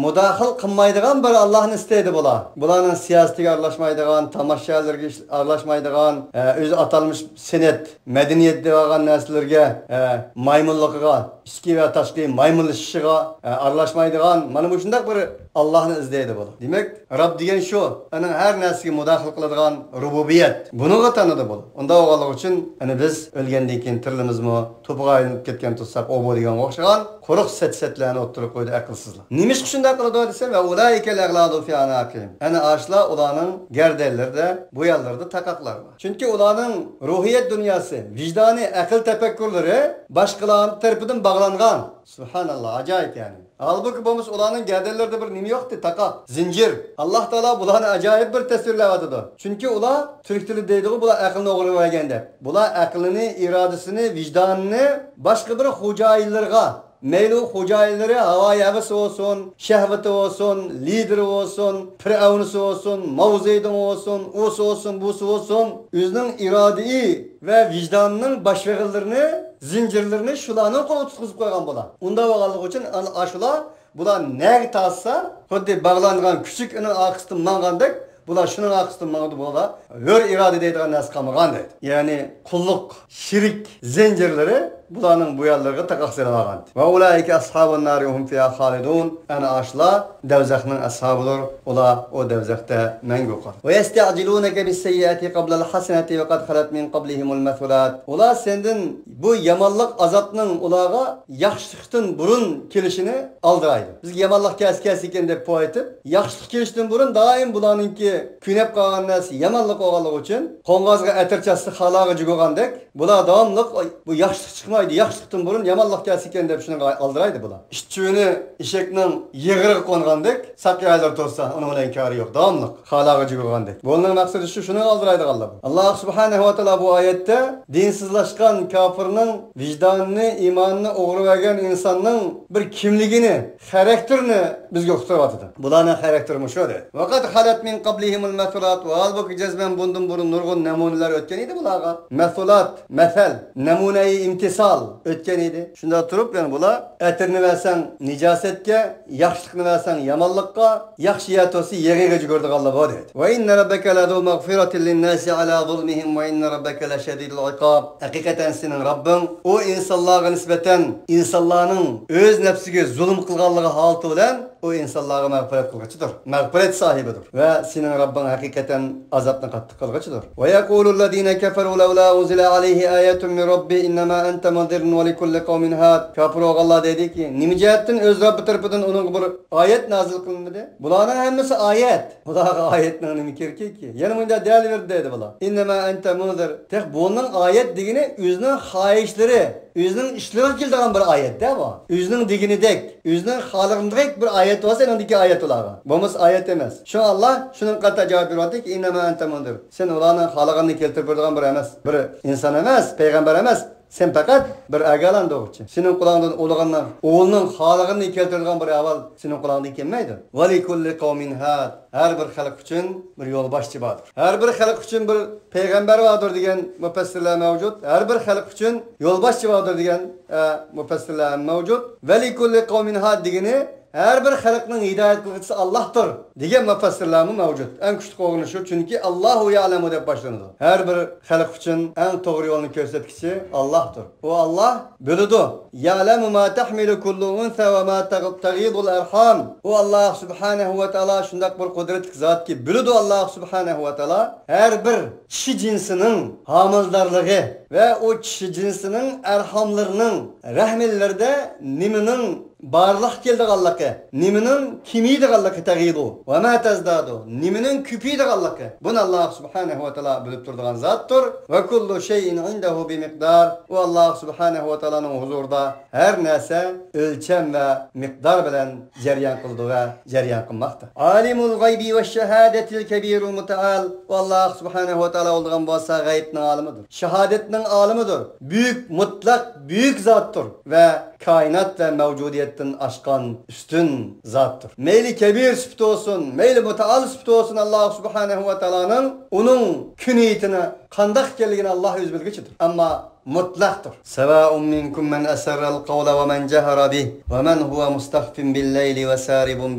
مۇداخىلە قىلمايدىغان بىر ئاللاھنى ئىستەيدۇ بۇلار. بۇلارنىڭ سىياسىتىگە ئارىلاشمايدىغان، تاماشىچىلارغا ئارىلاشمايدىغان، ئە، ئۆزى ئاتالمىش سەنئەت، مەدەنىيەت دەۋالغان نەرسىلىرىگە، ئە، مايمۇنلۇقىغا، ئىچكى ۋە تاشقى مايمۇنلىشىشىغا، ئە، ئارىلاشمايدىغان، مانا مۇشۇنداق بىر ئاللاھنى ئىزدەيدۇ بۇلار. دېمەك، رەب دېگەن شۇ، ئۇنىڭ ھەر نەرسىگە مۇداخىلە قىلىدىغان رۇبۇبىيەت. بۇنىڭغا تانىدى بۇلار. ئۇنداق بولغانلىقى ئۈچۈن، ئەنە بىز ئۆلگەندىن كېيىن تىرىلىمىزمۇ، توپىغا ئايلىنىپ كەتكەن تۇرساق، ئۇ بۇ دېگەنگە ئوخشىغان قۇرۇق سەت-سەتلەرنى ئوتتۇرىغا قويدى ئەقىلسىزلار. نېمىشقا شۇنداق قىلىدۇ دېسەم، ۋە ئۇلائىكەل ئەغلالۇ فى ئەناقىھىم. ئەنە ئاشۇلار ئۇلارنىڭ گەردەنلىرىدە، بۇ يەرلىرىدە تاقاقلار بار. چۈنكى ئۇلارنىڭ روھىيەت دۇنياسى، ۋىجدانى، ئەقىل تەپەككۇرلىرى باشقىلار تەرىپىدىن باغلانغان. سۇبھاناللا، ئاجايىپ يەنى. ھالبۇكى بولمىسا ئۇلارنىڭ گەردەنلىرىدە بىر نېمە يوقتى، تاقاق، زىنجىر. ئاللا تائالا بۇلارنى ئاجايىپ بىر تەسۋىرلەۋاتىدۇ. چۈنكى ئۇلار، تۈرك تىلىدا دەيدىغۇ، بۇلار ئەقلىنى ئوغرىلىۋەرگەن دەپ. بۇلار ئەقلىنى، ئىرادىسىنى، ۋىجدانىنى باشقا بىر خوجايىنلىرىغا، مەيلى ئۇ خوجايىنلىرى ھاۋايى ھەۋىسى بولسۇن، شەھۋىتى بولسۇن، لىدېرى بولسۇن، پىرئەۋنىسى بولسۇن، ماۋزېدۇڭ بولسۇن، ئۇسى بولسۇن، بۇسى بولسۇن، ئۆزىنىڭ ئىرادىي ۋە ۋىجدانىنىڭ باشمېغىنلىرىنى، زىنجىرلىرىنى شۇلارنىڭ قولىغا تۇتقۇزۇپ قويغان بۇلار. ئۇنداق بولغانلىقى ئۈچۈن ئاشۇلار، بۇلار نەگە تارتسا، خۇددى باغلانغان كۈچۈك ئۇنىڭ ئارقىسىدىن ماڭغاندەك، بۇلار شۇنىڭ ئارقىسىدىن ماڭىدۇ، بۇلاردا ھۆر ئىرادە دەيدىغان نەرسە قالمىغان دەيدۇ. يەنى قۇللۇق، شېرىك زىنجىرلىرى بۇلارنىڭ بۇ يەرلىرىگە تاقاق سېلىۋالغان. ۋە ئۇلائىكە ئەسھابۇن نارى ھۇم فىھا خالىدۇن. ئەنە ئاشۇلار دەۋزەخنىڭ ئەسھابىدۇر. ئۇلار ئۇ دەۋزەختە مەڭگۈ قالىدۇ. ۋە يەستەئجىلۇنەكە بىسسەييئەتى قەبلەل ھەسەنەتى ۋە قەد خەلەت مىن قەبلىھىمۇل مەسۇلات. ئۇلار سەندىن بۇ يامانلىق ئازابنىڭ ئۇلارغا ياخشىلىقتىن بۇرۇن كېلىشىنى ئالدىرايدۇ. بىزگە يامانلىق كەلسە كەلسىكەن دەپ قويۇۋېتىپ، ياخشىلىق كېلىشتىن بۇرۇن دائىم بۇلارنىڭكى كۆنۈپ قالغان نەرسە يامانلىق بولغانلىقى ئۈچۈن، قوڭغازغا ئەتىر چاچسا خالارغا جۈگىغاندەك، بۇلار داۋاملىق بۇ ياخشىلىق چىقماي ياخشىلىقتىن بۇرۇن يامانلىق كەلسىكەن دەپ شۇنىڭغا ئالدىرايدۇ بۇلار. ئىت چىۋىنى ئېشەكنىڭ يېغىرىغا قونغاندەك، ساقىياقلىرى توسسا، ئۇنىڭ بىلەن كارى يوق، داۋاملىق خالاغا جۈگۈرگەندەك. بۇنىڭ مەقسىتى شۇ، شۇنىڭغا ئالدىرايدىغانلار بۇ. ئاللاھ سۇبھانەھۇ ۋە تائالا بۇ ئايەتتە دىنسىزلاشقان كافىرنىڭ ۋىجدانىنى، ئىمانىنى ئوغرىۋەرگەن ئىنساننىڭ بىر كىملىكىنى، خاراكتېرىنى بىزگە ئۇقتۇرۇۋاتىدۇ. بۇلارنىڭ خاراكتېرى مۇشۇ دەيدۇ. ۋەقەد خەلەت مىن قەبلىھىمۇل مەسۇلات. ۋە ھالبۇكى، جەزمەن بۇندىن بۇرۇن نۇرغۇن نەمۇنىلەر ئۆتكەن ئىدى بۇلارغا. مەسۇلات، مەسەل، نەمۇنەئى ئىمتىسال ئۆتكەن ئىدى. شۇنداق تۇرۇپ، يەنە بۇلار ئەتىرنى بەرسەڭ نىجاسەتكە، ياخشىلىقنى بەرسەڭ يامانلىققا، ياخشى يەر توسسا يېغىغا جۈگۈرىدىغانلار بۇ دەيدۇ. ۋە ئىننە رەببەكە لەزۇ مەغفىرەتىن لىنناس ئەلا زۇلمىھىم ۋە ئىننە رەببەكە لەشەدىدۇل ئىقاب. ھەقىقەتەن سېنىڭ رەببىڭ ئۇ ئىنسانلارغا نىسبەتەن ئىنسانلارنىڭ ئۆز نەپسىگە زۇلۇم قىلغانلىقى ھالىتى بىلەن ئۇ ئىنسانلارغا مەغپىرەت قىلغۇچىدۇر، مەغپىرەت ساھىبىدۇر ۋە سېنىڭ رەببىڭ ھەقىقەتەن ئازابنى قاتتىق قىلغۇچىدۇر. ۋە يەقۇلۇللەزىنە كەفەرۇ لەۋلا ئۇنزىلە ئەلەيھى ئايەتۇن مىن رەببىھ ئىننەما ئەنتە مۇنزىرۇن ۋە لىكۇللى قەۋمىن ھاد. كاپىر بولغانلار دەيدىكى، نېمە جەھەتتىن ئۆز رەببى تەرىپىدىن ئۇنىڭغا بىر ئايەت نازىل قىلىنمىدى؟ بۇلارنىڭ ھەممىسى ئايەت. بۇلارغا ئايەتنىڭ نېمە كېرىكىكى؟ يەنە مۇنداق دېيەلىۋەردى دەيدۇ بۇلار. ئىننەما ئەنتە مۇنزىر. تېخى بۇنىڭ ئايەت دېگىنى ئۆزىنىڭ خاھىشلىرى، ئۆزىنىڭ ئىشلىرىغا كېلىدىغان بىر ئايەت-دە بۇ. ئۆزىنىڭ دېگىنىدەك، ئۆزىنىڭ خالىغىنىدەك بىر ئايەت بولسا، ئېنىڭدىكى ئايەت ئۇلارغا. بولمىسا ئايەت ئەمەس. شۇڭا ئاللا شۇنىڭغا قارىتا جاۋاب بېرىۋاتىدۇكى، ئىننەما ئەنتە مۇنزىر. سەن ئۇلارنىڭ خالىغىنىنى كەلتۈرۈپ بېرىدىغان بىر ئەمەس، بىر ئىنسان ئەمەس، پەيغەمبەر ئەمەس. سەن پەقەت بىر ئاگاھلاندۇرغۇچى. سېنىڭ قۇلاقىڭدىن ئۇلىغاننىڭ، ئۇلىنىڭ خالىغىنىنى كەلتۈرىدىغان بىر ئەھۋال سېنىڭ قۇلاقىڭدىن كەلمەيدۇ. ۋە لىكۇللى قەۋمىن ھاد. ھەر بىر خەلق ئۈچۈن بىر يولباشچى باردۇر. ھەر بىر خەلق ئۈچۈن بىر پەيغەمبەر باردۇر دېگەن مۇپەسسىرلەر مەۋجۇت. ھەر بىر خەلق ئۈچۈن يولباشچى باردۇر دېگەن، ئە، مۇپەسسىرلەر ھەم مەۋجۇت. ۋە لىكۇللى قەۋمىن ھاد دېگىنى ھەر بىر خەلقنىڭ ھىدايەت قىلغۇچىسى ئاللاھتۇر دېگەن مۇپەسسىرلەرمۇ مەۋجۇت. ئەڭ كۈچلۈك بولغىنى شۇ، چۈنكى ئاللاھۇ يەئلەمۇ دەپ باشلىنىدۇ. ھەر بىر خەلق ئۈچۈن ئەڭ توغرا يولنى كۆرسەتكۈچى ئاللاھتۇر. ئۇ ئاللاھ بىلىدۇ. يەئلەمۇ ما تەھمىلۇ كۇللۇ ئۇنسا ۋە ما تەغ-، تەغىدۇل ئەرھام. ئۇ ئاللاھ سۇبھانەھۇ ۋە تائالا شۇنداق بىر قۇدرەتلىك زاتكى، بىلىدۇ ئاللاھ سۇبھانەھۇ ۋە تائالا ھەر بىر چىشى جىنسىنىڭ ھامىلىدارلىقى ۋە ئۇ چىشى جىنسىنىڭ ئەرھاملىرىنىڭ رەھىملىرىدە نېمىنىڭ بارلىققا كېلىدىغانلىقى، نېمىنىڭ كېمىيىدىغانلىقى، تەغىدۇ ۋە ما تەزدادۇ، نېمىنىڭ كۆپىيىدىغانلىقى، بۇنى ئاللاھ سۇبھانەھۇ ۋە تائالا بىلىپ تۇرىدىغان زاتتۇر. ۋە كۇللۇ شەيئىن ئىندەھۇ بىمىقدار. ئۇ ئاللاھ سۇبھانەھۇ ۋە تائالانىڭ ھۇزۇرىدا ھەر نەرسە ئۆلچەم ۋە مىقدار بىلەن جەريان قىلىدۇ ۋە جەريان قىلماقتا. ئالىمۇل غەيبى ۋە شەھادەتىل كەبىرۇل مۇتەئال. ئۇ ئاللاھ سۇبھانەھۇ ۋە تائالا بولىدىغان بولسا غەيبنىڭ ئالىمىدۇر، شاھادەتنىڭ ئالىمىدۇر، بۈيۈك، مۇتلەق، بۈيۈك زاتتۇر ۋە كائىنات ۋە مەۋجۇدىيەتتىن ئاشقان ئۈستۈن زاتتۇر. مەيلى كەبىر سۈپىتى بولسۇن، مەيلى مۇتەئال سۈپىتى بولسۇن، ئاللاھ سۇبھانەھۇ ۋە تائالانىڭ ئۇنىڭ كۈنىيىتىنى قانداق ئىكەنلىكىنى ئاللاھ ئۆزى بىلگۈچىدۇر. ئەمما مۇتلەقتۇر. سەۋائۇن مىنكۇم مەن ئەسەررەل قەۋلە ۋە مەن جەھەرە بىھ ۋە مەن ھۇۋە مۇستەخفىن بىللەيلى ۋە سارىبۇن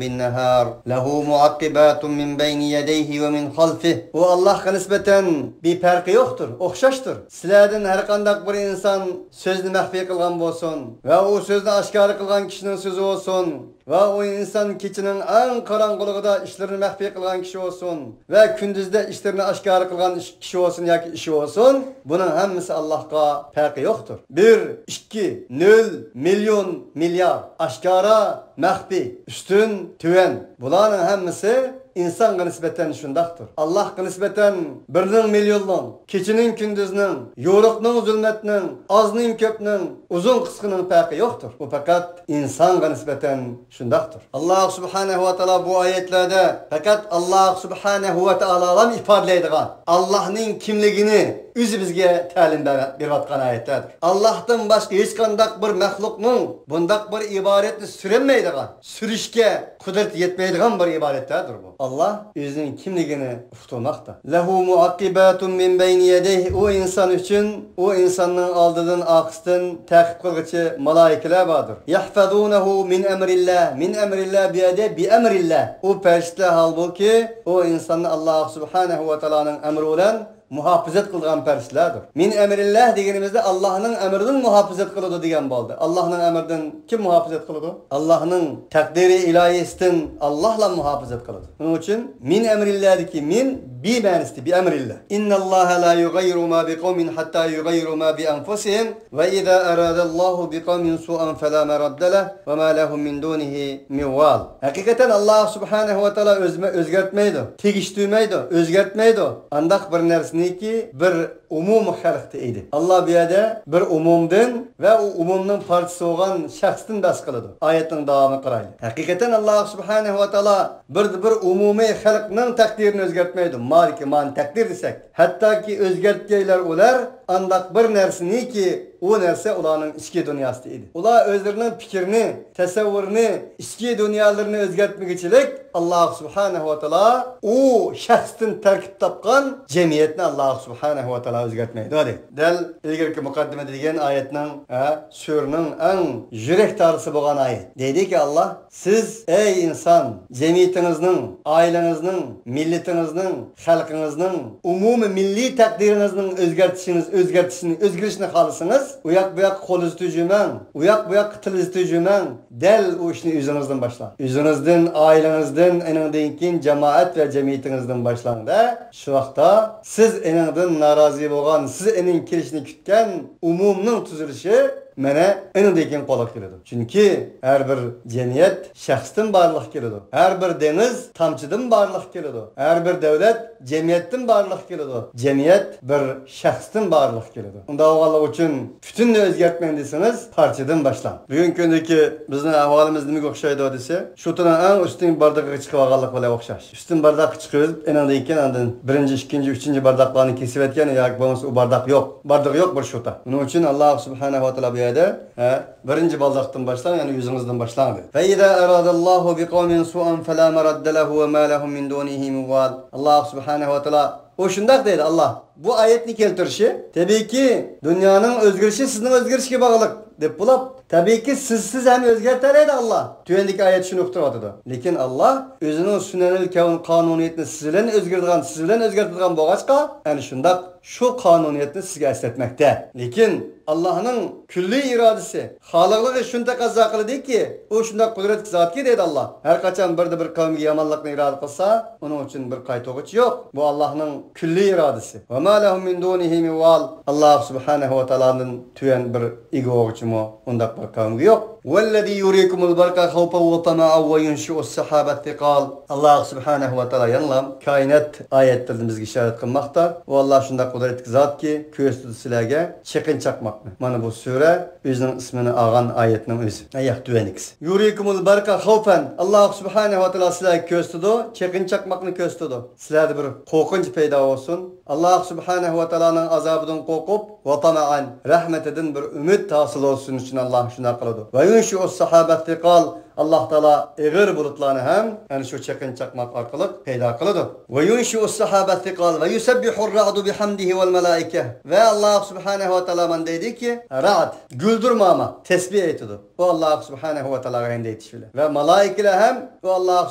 بىننەھار لەھۇ مۇئەققىباتۇن مىن بەينى يەدەيھى ۋە مىن خەلفىھ. ئۇ ئاللاھقا نىسبەتەن بىر پەرقى يوقتۇر، ئوخشاشتۇر. سىلەردىن ھەر قانداق بىر ئىنسان سۆزنى مەخپىي قىلغان بولسۇن ۋە ئۇ سۆزنى ئاشكارا قىلغان كىشىنىڭ سۆزى بولسۇن، ۋە ئۇ ئىنسان كېچىنىڭ ئەڭ قاراڭغۇلۇقىدا ئىشلىرىنى مەخپىي قىلغان كىشى بولسۇن ۋە كۈندۈزدە ئىشلىرىنى ئاشكارا قىلغان ئىش-، كىشى بولسۇن ياكى ئىشى بولسۇن، بۇنىڭ ھەممىسى ئاللاھقا پەرقى يوقتۇر. بىر، ئىككى، نۆل، مىليون، مىليار، ئاشكارا، مەخپىي، ئۈستۈن، تۆۋەن، بۇلارنىڭ ھەممىسى ئىنسانغا نىسبەتەن شۇنداقتۇر. ئاللاھقا نىسبەتەن بىرنىڭ، مىليوننىڭ، كېچىنىڭ، كۈندۈزنىڭ، يورۇقنىڭ، زۇلمەتنىڭ، ئازنىڭ، كۆپنىڭ، ئۇزۇن، قىسقىنىڭ پەرقى يوقتۇر. ئۇ پەقەت ئىنسانغا نىسبەتەن شۇنداقتۇر. ئاللاھ سۇبھانەھۇ ۋە تائالا بۇ ئايەتلەردە پەقەت ئاللاھ سۇبھانەھۇ ۋە تائالالا ئىپادىلەيدىغان، ئاللاھنىڭ كىملىكىنى ئۆزى بىزگە تەلىم بەر-، بېرىۋاتقان ئايەتلەردۇر. ئاللاھتىن باشقا ھېچقانداق بىر مەخلۇقنىڭ بۇنداق بىر ئىبادەتنى سۈرەلمەيدىغان، سۈرۈشكە قۇدرىتى يەتمەيدىغان بىر ئىبادەتلەردۇر بۇ. ئاللاھ ئۆزىنىڭ كىملىكىنى ئۇقتۇرماقتا. لەھۇ مۇئەققىباتۇن مىن بەينى يەدەيھى، ئۇ ئىنسان ئۈچۈن، ئۇ ئىنساننىڭ ئالدىدىن، ئارقىسىدىن تەقىب قىلغۇچى مالايىكىلەر باردۇر. يەھفەزۇنەھۇ مىن ئەمرىللا، مىن ئەمرىللا بۇ يەردە بىئەمرىللا. ئۇ پەرىشتىلەر ھالبۇكى، ئۇ ئىنساننى ئاللاھ سۇبھانەھۇ ۋە تائالانىڭ ئەمرى بىلەن مۇھاپىزەت قىلىدىغان پەرىشتىلەردۇر. مىن ئەمرىللا دېگىنىمىزدە ئاللاھنىڭ ئەمرىدىن مۇھاپىزەت قىلىدۇ دېگەن بولدى. ئاللاھنىڭ ئەمرىدىن كىم مۇھاپىزەت قىلىدۇ؟ ئاللاھنىڭ تەقدىرى ئىلاھىسىدىن ئاللاھلا مۇھاپىزەت قىلىدۇ. شۇنىڭ ئۈچۈن مىن ئەمرىللادىكى مىن بى مەنىسىدە، بى ئەمرىللا. إن الله لا يغير ما بقوم حتى يغيروا ما بأنفسهم وإذا أراد الله بقوم سوءا فلا مرد له وما لهم من دونه من وال. ھەقىقەتەن ئاللاھ سۇبھانەھۇ ۋە تائالا ئۆزمە-، ئۆزگەرتمەيدۇ، تېگىشتۈرمەيدۇ، ئۆزگەرتمەيدۇ ئانداق بىر نەرسىنىكى بىر ئومۇمىي خەلقتە ئىدى. ئاللاھ بۇ يەردە بىر ئومۇمدىن ۋە ئۇ ئومۇمنىڭ پارچىسى بولغان شەخستىن بەھس قىلىدۇ. ئايەتنىڭ داۋامىغا قارايلى. ھەقىقەتەن ئاللاھ سۇبھانەھۇ ۋە تائالا بىر، بىر ئومۇمىي خەلقنىڭ تەقدىرىنى ئۆزگەرتمەيدۇ. مالىكى مانى تەقدىر دېسەك. ھەتتاكى ئۆزگەرتكەيلەر ئۇلار ئانداق بىر نەرسىنىكى، ئۇ نەرسە ئۇلارنىڭ ئىچكى دۇنياسىدا ئىدى. ئۇلار ئۆزلىرىنىڭ پىكرىنى، تەسەۋۋۇرىنى، ئىچكى دۇنيالىرىنى ئۆزگەرتمىگۈچىلىك، ئاللاھ سۇبھانەھۇ ۋە تائالا ئۇ شەخستىن تەركىب تاپقان جەمئىيەتنى ئاللاھ سۇبھانەھۇ ۋە تائالا ئۆزگەرتمەيدۇ، دېدى. دەل ئىلگىرىكى مۇقەددىمە دېگەن ئايەتنىڭ، ھە، سۈرىنىڭ ئەڭ يۈرەك تارىسى بولغان ئايەت. دەيدىكى، ئاللاھ، سىز، ئەي ئىنسان، جەمئىيىتىڭىزنىڭ، ئائىلىڭىزنىڭ، مىللىتىڭىزنىڭ، خەلقىڭىزنىڭ ئومۇمىي مىللىي تەقدىرىڭىزنىڭ ئۆزگەرتىشىڭىز، ئۆزگەرتىشىنى، ئۆزگىرىشىنى خالىسىڭىز، ئۇ ياق بۇ ياققا قول ئۇزىتىۋېرىمەڭ، ئۇ ياق بۇ ياققا تىل ئۇزىتىۋېرىمەڭ، دەل ئۇ ئىشنى ئۆزىڭىزدىن باشلاڭ. ئۆزىڭىزدىن، ئائىلىڭىزدىن، ئېنىڭدىن كېيىن جامائەت ۋە جەمئىيىتىڭىزدىن باشلاڭ-دە، شۇ ۋاقىتتا سىز ئېنىڭدىن نارازى بولغان، سىز ئېنىڭ كېلىشىنى كۈتكەن ئومۇمنىڭ تۈزۈلۈشى مانا ئېنىڭدىن كېيىن قولغا كېلىدۇ. چۈنكى ھەر بىر جەمئىيەت شەخستىن بارلىققا كېلىدۇ. ھەر بىر دېڭىز تامچىدىن بارلىققا كېلىدۇ. ھەر بىر دۆلەت جەمئىيەتتىن بارلىققا كېلىدۇ. جەمئىيەت بىر شەخستىن بارلىققا كېلىدۇ. ئۇنداق بولغانلىقى ئۈچۈن پۈتۈننى ئۆزگەرتمەڭ دېسىڭىز، پارچىدىن باشلاڭ. بۈگۈنكى كۈندىكى بىزنىڭ ئەھۋالىمىز نېمىگە ئوخشايدۇ دېسە، شۇتىنىڭ ئەڭ ئۈستۈن باردىقىغا چىقىۋالغانلىق بىلەن ئوخشاش. ئۈستۈن بارداققا چىقىۋېلىپ، ئېنىڭدىن كېيىن ئاندىن بىرىنچى، ئىككىنچى، ئۈچىنچى بارداقلارنى كېسىۋەتكەن ياكى بولمىسا ئۇ بارداق يوق. باردىقى يوق بىر شۇتا. بۇنىڭ ئۈچۈن ئاللاھ سۇبھانەھۇ ۋە تائالا بۇ يەردە، ھە، بىرىنچى بارداقتىن باشلاڭ، يەنى ئۆزىڭىزدىن باشلاڭ دېدى. فإذا أراد الله بقوم سوءا فلا مرد له وما لهم من دونه من وال. ئاللاھ سۇبھانەھۇ ۋە تائالا ئۇ شۇنداق دەيدۇ، ئاللاھ. بۇ ئايەتنى كەلتۈرۈشى، تەبىئىيكى، دۇنيانىڭ ئۆزگىرىشى سىزنىڭ ئۆزگىرىشىگە باغلىق، دەپ بولۇپ، تەبىئىيكى، سىز، سىز ھەم ئۆزگەرتەلەيدۇ، ئاللاھ. تۆۋەندىكى ئايەت شۇنى ئۇقتۇرۇۋاتىدۇ. لېكىن ئاللاھ ئۆزىنىڭ سۈنەنىل كەۋن قانۇنىيىتىنى سىز بىلەن ئۆزگەرتىدىغان، سىز بىلەن ئۆزگەرتىدىغان بولغاچقا، ئەنە شۇنداق شۇ قانۇنىيەتنى سىزگە ئەسلەتمەكتە. لېكىن ئاللاھنىڭ كۈللىي ئىرادىسى، خالىقلىقى شۇنى تەقەززا قىلىدىكى، ئۇ شۇنداق قۇدرەتلىك زاتكى، دەيدۇ ئاللاھ. ھەر قاچان بىردە بىر قەۋمگە يامانلىقنى ئىرادە قىلسا، ئۇنىڭ ئۈچۈن بىر قايتۇرغۇچى يوق. بۇ ئاللاھنىڭ كۈللىي ئىرادىسى. وما لهم من دونه من وال. ئاللاھ سۇبھانەھۇ ۋە تائالادىن تۆۋەن بىر ئىگە بولغۇچىمۇ ئۇنداق بىر قەۋمگە يوق. والذي يريكم البرق خوفا وطمعا وينشئ السحاب الثقال. ئاللاھ سۇبھانەھۇ ۋە تائالا يەنىلا كائىنات ئايەتلىرىدىن بىزگە ئىشارەت قىلماقتا. ئۇ ئاللاھ شۇنداق قۇدرەتلىك زاتكى، كۆرسىتىدۇ سىلەرگە چېقىن چاقماقنى. مانا بۇ سۈرە ئۆزىنىڭ ئىسمىنى ئالغان ئايەتنىڭ ئۆزى. ئەي ياق، تۆۋەندىكىسى. يريكم البرق خوفا. ئاللاھ سۇبھانەھۇ ۋە تائالا سىلەرگە كۆرسىتىدۇ، چېقىن چاقماقنى كۆرسىتىدۇ. سىلەردە بىر قورقۇنچ پەيدا بولسۇن. ئاللاھ سۇبھانەھۇ ۋە تائالانىڭ ئازابىدىن قورقۇپ، ۋە تامەئەن، رەھمىتىدىن بىر ئۈمىد ھاسىل بولسۇن ئۈچۈن ئاللاھ شۇنداق قىلىدۇ. ۋە يۇنشىئۇس سەھابەت سىقال، ئاللاھ تائالا ئېغىر بۇلۇتلارنى ھەم ئەنە شۇ چېقىن چاقماق ئارقىلىق پەيدا قىلىدۇ. ۋە يۇنشىئۇس سەھابەت سىقال ۋە يۇسەببىھۇر رەئدۇ بىھەمدىھى ۋەل مەلائىكە. ۋە ئاللاھ سۇبھانەھۇ ۋە تائالا مانا دەيدىكى، رەئد، گۈلدۈرماما، تەسبىھ ئېيتىدۇ. ئۇ ئاللاھ سۇبھانەھۇ ۋە تائالاغا ھەمدە ئېيتىش بىلەن. ۋە مالائىكىلەر ھەم ئۇ ئاللاھ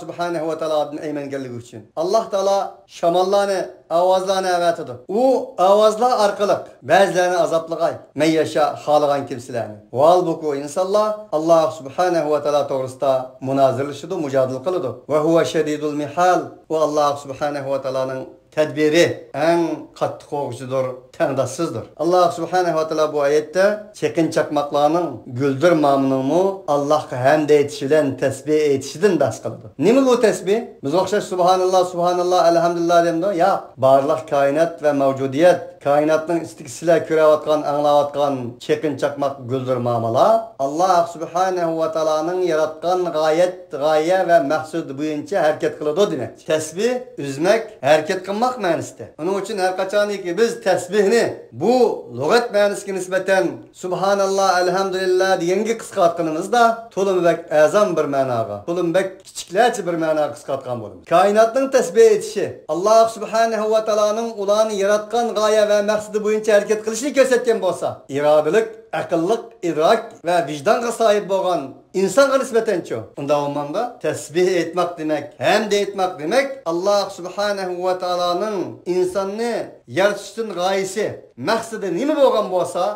سۇبھانەھۇ ۋە تائالادىن ئەيمەنگەنلىكى ئۈچۈن. ئاللاھ تائالا شاماللارنى، ئاۋازلارنى ئەۋەتىدۇ. ئۇ ئاۋازلار ئارقىلىق بەزىلەرنى ئازابلىغاي، مەن ياشا خالىغان كىمسىلەرنى. ۋاھالبۇكى، ئۇ ئىنسانلار ئاللاھ سۇبھانەھۇ ۋە تائالا توغرىسىدا مۇنازىرىلىشىدۇ، مۇجادىلە قىلىدۇ. ۋە ھۇۋە شەدىدۇل مىھال، ئۇ ئاللاھ سۇبھانەھۇ ۋە تائالانىڭ تەدبىرى ئەڭ قاتتىق قوغۇچىدۇر، تەڭداشسىزدۇر. ئاللاھ سۇبھانەھۇ ۋە تائالا بۇ ئايەتتە چېقىن چاقماقلارنىڭ، گۈلدۈرمامىنىڭمۇ ئاللاھقا ھەمدە ئېيتىشى بىلەن تەسبىھ ئېيتىشىدىن بەھس قىلىدۇ. نېمە بۇ تەسبىھ؟ بىزگە ئوخشاش سۇبھاناللاھ، سۇبھاناللاھ، ئەلھەمدۇلىللاھ دەمدۇ؟ ياق. بارلىق كائىنات ۋە مەۋجۇدىيەت، كائىناتنىڭ ئىچىدىكى سىلەر كۆرۈۋاتقان، ئاڭلاۋاتقان چېقىن چاقماق، گۈلدۈرمامىلار ئاللاھ سۇبھانەھۇ ۋە تائالانىڭ ياراتقان غايەت، غايە ۋە مەقسىتى بويىچە ھەرىكەت قىلىدۇ دېمەكچى. تەسبىھ ئۈزمەك، ھەرىكەت قىلماق مەنىسىدە. ئۇنىڭ ئۈچۈن ھەر قاچانكى بىز تەسبىھنى بۇ لۇغەت مەنىسىگە نىسبەتەن سۇبھاناللاھ، ئەلھەمدۇلىللاھ دېگەنگە قىسقارتقىنىمىزدا، تولىمۇ بەك ئەزان بىر مەناغا، تولىمۇ بەك كىچىكلەرچە بىر مەناغا قىسقارتقان بولىمىز. كائىناتنىڭ تەسبىھ ئېيتىشى ئاللاھ سۇبھانەھۇ ۋە تائالانىڭ ئۇلارنى ياراتقان غايە ۋە مەقسىتى بويىچە ھەرىكەت قىلىشىنى كۆرسەتكەن بولسا، ئىرادىلىك، ئەقىللىق، ئىدراك ۋە ۋىجدانغا ساھىب بولغان ئىنسانغا نىسبەتەنچۇ؟ ئۇنداق بولمامدا، تەسبىھ ئېيتماق دېمەك، ھەمدە ئېيتماق دېمەك، ئاللاھ سۇبھانەھۇ ۋە تائالانىڭ ئىنساننى يارىتىشتىن غايىسى، مەقسىتى نېمە بولغان بولسا،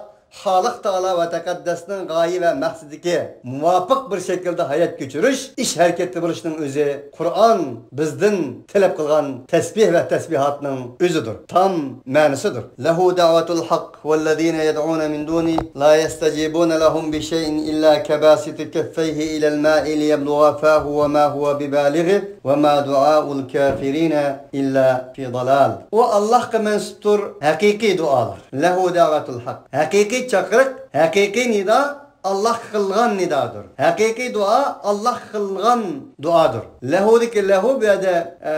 خالىق تائالا ۋە تەقەددەسنىڭ غايە ۋە مەقسىتىگە مۇۋاپىق بىر شەكىلدە ھايات كەچۈرۈش، ئىش ھەرىكەتتە بولۇشنىڭ ئۆزى قۇرئان بىزدىن تەلەپ قىلغان تەسبىھ ۋە تەسبىھاتنىڭ ئۆزىدۇر، تام مەنىسىدۇر. لەھۇ دەئۋەتۇل ھەق ۋەللەزىنە يەدئۇنە مىن دۇنى لا يەستەجىبۇنە لەھۇم بىشەيئىن ئىللا كەباسىتى كەففەيھى ئىلەل مائى لىيەبلۇغە فەھۇ ۋە ما ھۇۋە بىبالىغىھ ۋە ما دۇئائۇل كافىرىنە ئىللا فى ضلال. ئۇ ئاللاھقا مەنسۇپتۇر ھەقىقىي دۇئالار. لەھۇ دەئۋەتۇل ھەق. ھەقىقىي چاقىرىق، ھەقىقىي نىدا ئاللاھقا قىلغان نىدادۇر. ھەقىقىي دۇئا ئاللاھقا قىلغان دۇئادۇر. لەھۇدىكى لەھۇ بۇ يەردە، ئە،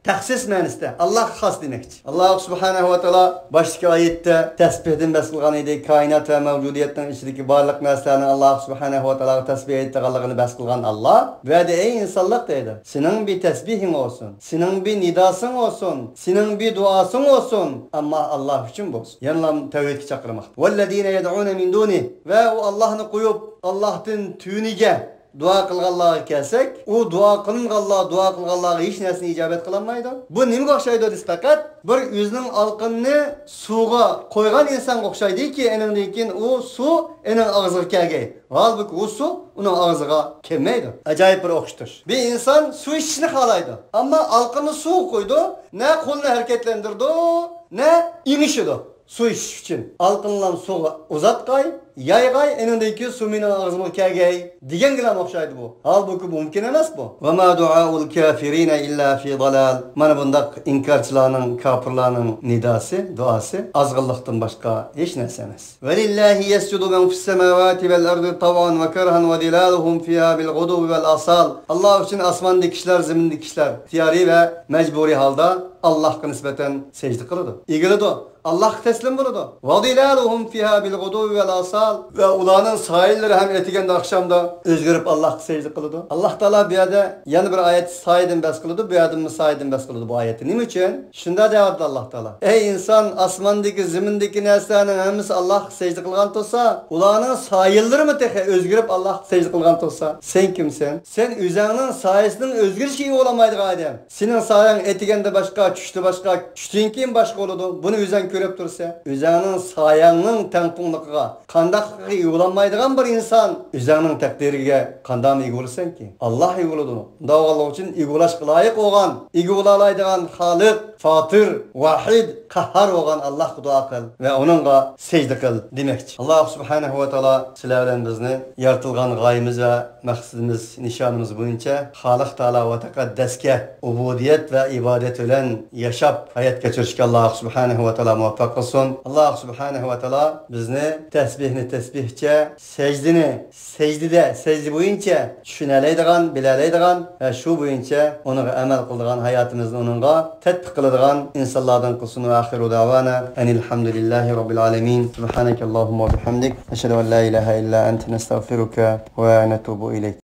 تەخسىس مەنىسىدە، ئاللاھقا خاس دېمەكچى. ئاللاھ سۇبھانەھۇ ۋە تائالا باشتىكى ئايەتتە تەسبىھدىن بەھس قىلغان ئىدى. كائىنات ۋە مەۋجۇدىيەتنىڭ ئىچىدىكى بارلىق نەرسىلەرنىڭ ئاللاھ سۇبھانەھۇ ۋە تائالاغا تەسبىھ ئېيتىدىغانلىقىنى بەھس قىلغان ئاللاھ. بۇ يەردە ئەي ئىنسانلار دەيدۇ. سېنىڭ بىر تەسبىھىڭ بولسۇن. سېنىڭ بىر نىداسىڭ بولسۇن. سېنىڭ بىر دۇئاسىڭ بولسۇن. ئەمما ئاللاھ ئۈچۈن بولسۇن. يەنىلا تەۋھىدكە چاقىرماقتا. ۋەللەزىنە يەدئۇنە مىن دۇنى. ۋە ئۇ ئاللاھنى قويۇپ، ئاللاھتىن تۆۋىنىگە دۇئا قىلغانلارغا كەلسەك، ئۇ دۇئا قىلىنغانلار دۇئا قىلغانلارغا ھېچ نەرسىنى ئىجابەت قىلالمايدۇ. بۇ نېمىگە ئوخشايدۇ دېسە، پەقەت بىر ئۆزىنىڭ ئالقىنىنى سۇغا قويغان ئىنسانغا ئوخشايدۇكى، ئېنىڭدىن كېيىن ئۇ سۇ ئېنىڭ ئاغزىغا كەلگەي. ھالبۇكى، ئۇ سۇ ئۇنىڭ ئاغزىغا كەلمەيدۇ. ئاجايىپ بىر ئوخشىتىش. بىر ئىنسان سۇ ئىچىشنى خالايدۇ. ئەمما ئالقىنىنى سۇغا قويىدۇ، نە قولىنى ھەرىكەتلەندۈرىدۇ، نە ئېڭىشىدۇ. سۇ ئىچىش ئۈچۈن ئالقىنلام سۇغا ئۇزاتقاي، يايغاي، ئېنىڭدىن كېيىن سۇ مېنىڭ ئاغزىمغا كەلگەي دېگەنگىلا ئوخشايدۇ بۇ. ھالبۇكى، مۇمكىن ئەمەس بۇ. ۋە ما دۇئاۇل كافىرىنە ئىللا فى ضلال. مانا بۇنداق ئىنكارچىلارنىڭ، كاپىرلارنىڭ نىداسى، دۇئاسى ئازغىنلىقتىن باشقا ھېچ نەرسە ئەمەس. ولله يسجد من في السماوات والأرض طوعا وكرها وظلالهم فيها بالغدو والآصال. ئاللاھ ئۈچۈن ئاسماندىكى كىشىلەر، زېمىندىكى كىشىلەر ئىختىيارىي ۋە مەجبۇرىي ھالدا ئاللاھقا نىسبەتەن سەجدە قىلىدۇ، ئېگىلىدۇ، ئاللاھقا تەسلىم بولىدۇ. وظلالهم فيها بالغدو والآصال. ۋە ئۇلارنىڭ سايىلىرى ھەم ئەتىگەندە، ئاخشامدا ئۆزگىرىپ ئاللاھقا سەجدە قىلىدۇ. ئاللاھ تائالا بۇ يەردە يەنە بىر ئايەتتە سايىدىن بەھس قىلىدۇ، بۇ يەردىمۇ سايىدىن بەھس قىلىدۇ بۇ ئايەتتە. نېمە ئۈچۈن؟ شۇنداق دەۋاتىدۇ ئاللاھ تائالا. ئەي ئىنسان، ئاسماندىكى، زېمىندىكى نەرسىلەرنىڭ ھەممىسى ئاللاھقا سەجدە قىلغان تۇرسا، ئۇلارنىڭ سايىلىرىمۇ تېخى ئۆزگىرىپ ئاللاھقا سەجدە قىلغان تۇرسا، سەن كىمسەن؟ سەن ئۆزەڭنىڭ سايىسىنىڭ ئۆزگىرىشىگە ئۇلىمايدىغان ئادەم. سېنىڭ سايەڭ ئەتىگەندە باشقا، چۈشتە باشقا، چۈشتىن كېيىن باشقا بولىدۇ. بۇنى ئۆزەڭ كۆرۈپ تۇرسەن. ئۆزەڭنىڭ سايەڭنىڭ تەڭپۇڭلۇقىغا، قانداقلىقىغا ئىگە بولالمايدىغان بىر ئىنسان ئۆزەڭنىڭ تەقدىرىگە قانداقمۇ ئىگە بولىسەنكى؟ ئاللاھ ئىگە بولىدۇ. ئۇنداق بولغانلىقى ئۈچۈن ئىگە بولاشقا لايىق بولغان، ئىگە بولالايدىغان خالىق، فاتىر، ۋاھىد، قەھھار بولغان ئاللاھقا دۇئا قىل ۋە ئۇنىڭغا سەجدە قىل دېمەكچى. ئاللاھ سۇبھانەھۇ ۋە تائالا سىلەر بىلەن بىزنى يارىتىلغان غايىمىز ۋە مەقسىتىمىز، نىشانىمىز بويىچە خالىق تائالا ۋە تەقەددەسكە ئۇبۇدىيەت ۋە ئىبادەت بىلەن ياشاپ، ھايات كەچۈرۈشكە ئاللاھ سۇبھانەھۇ ۋە تائالا مۇۋەپپەق قىلسۇن. ئاللاھ سۇبھانەھۇ ۋە تائالا بىزنى تەسبىھنى تەسبىھچە، سەجدىنى سەجدىدە، سەجدە بويىچە چۈشىنەلەيدىغان، بىلەلەيدىغان ۋە شۇ بويىچە ئۇنىڭغا ئەمەل قىلىدىغان، ھاياتىمىزنى ئۇنىڭغا تەتبىق قىلىدىغان ئىنسانلاردىن قىلسۇن. ۋە ئاخىرۇ دەۋانا ئەنىل ھەمدۇلىللاھى رەببىل ئالەمىن. سۇبھانەكەللاھۇممە ۋە بىھەمدىك. نەشھەدۇ ئەن لا ئىلاھە ئىللا ئەنتە نەستەغفىرۇكە ۋە نەتۇبۇ ئىلەيك.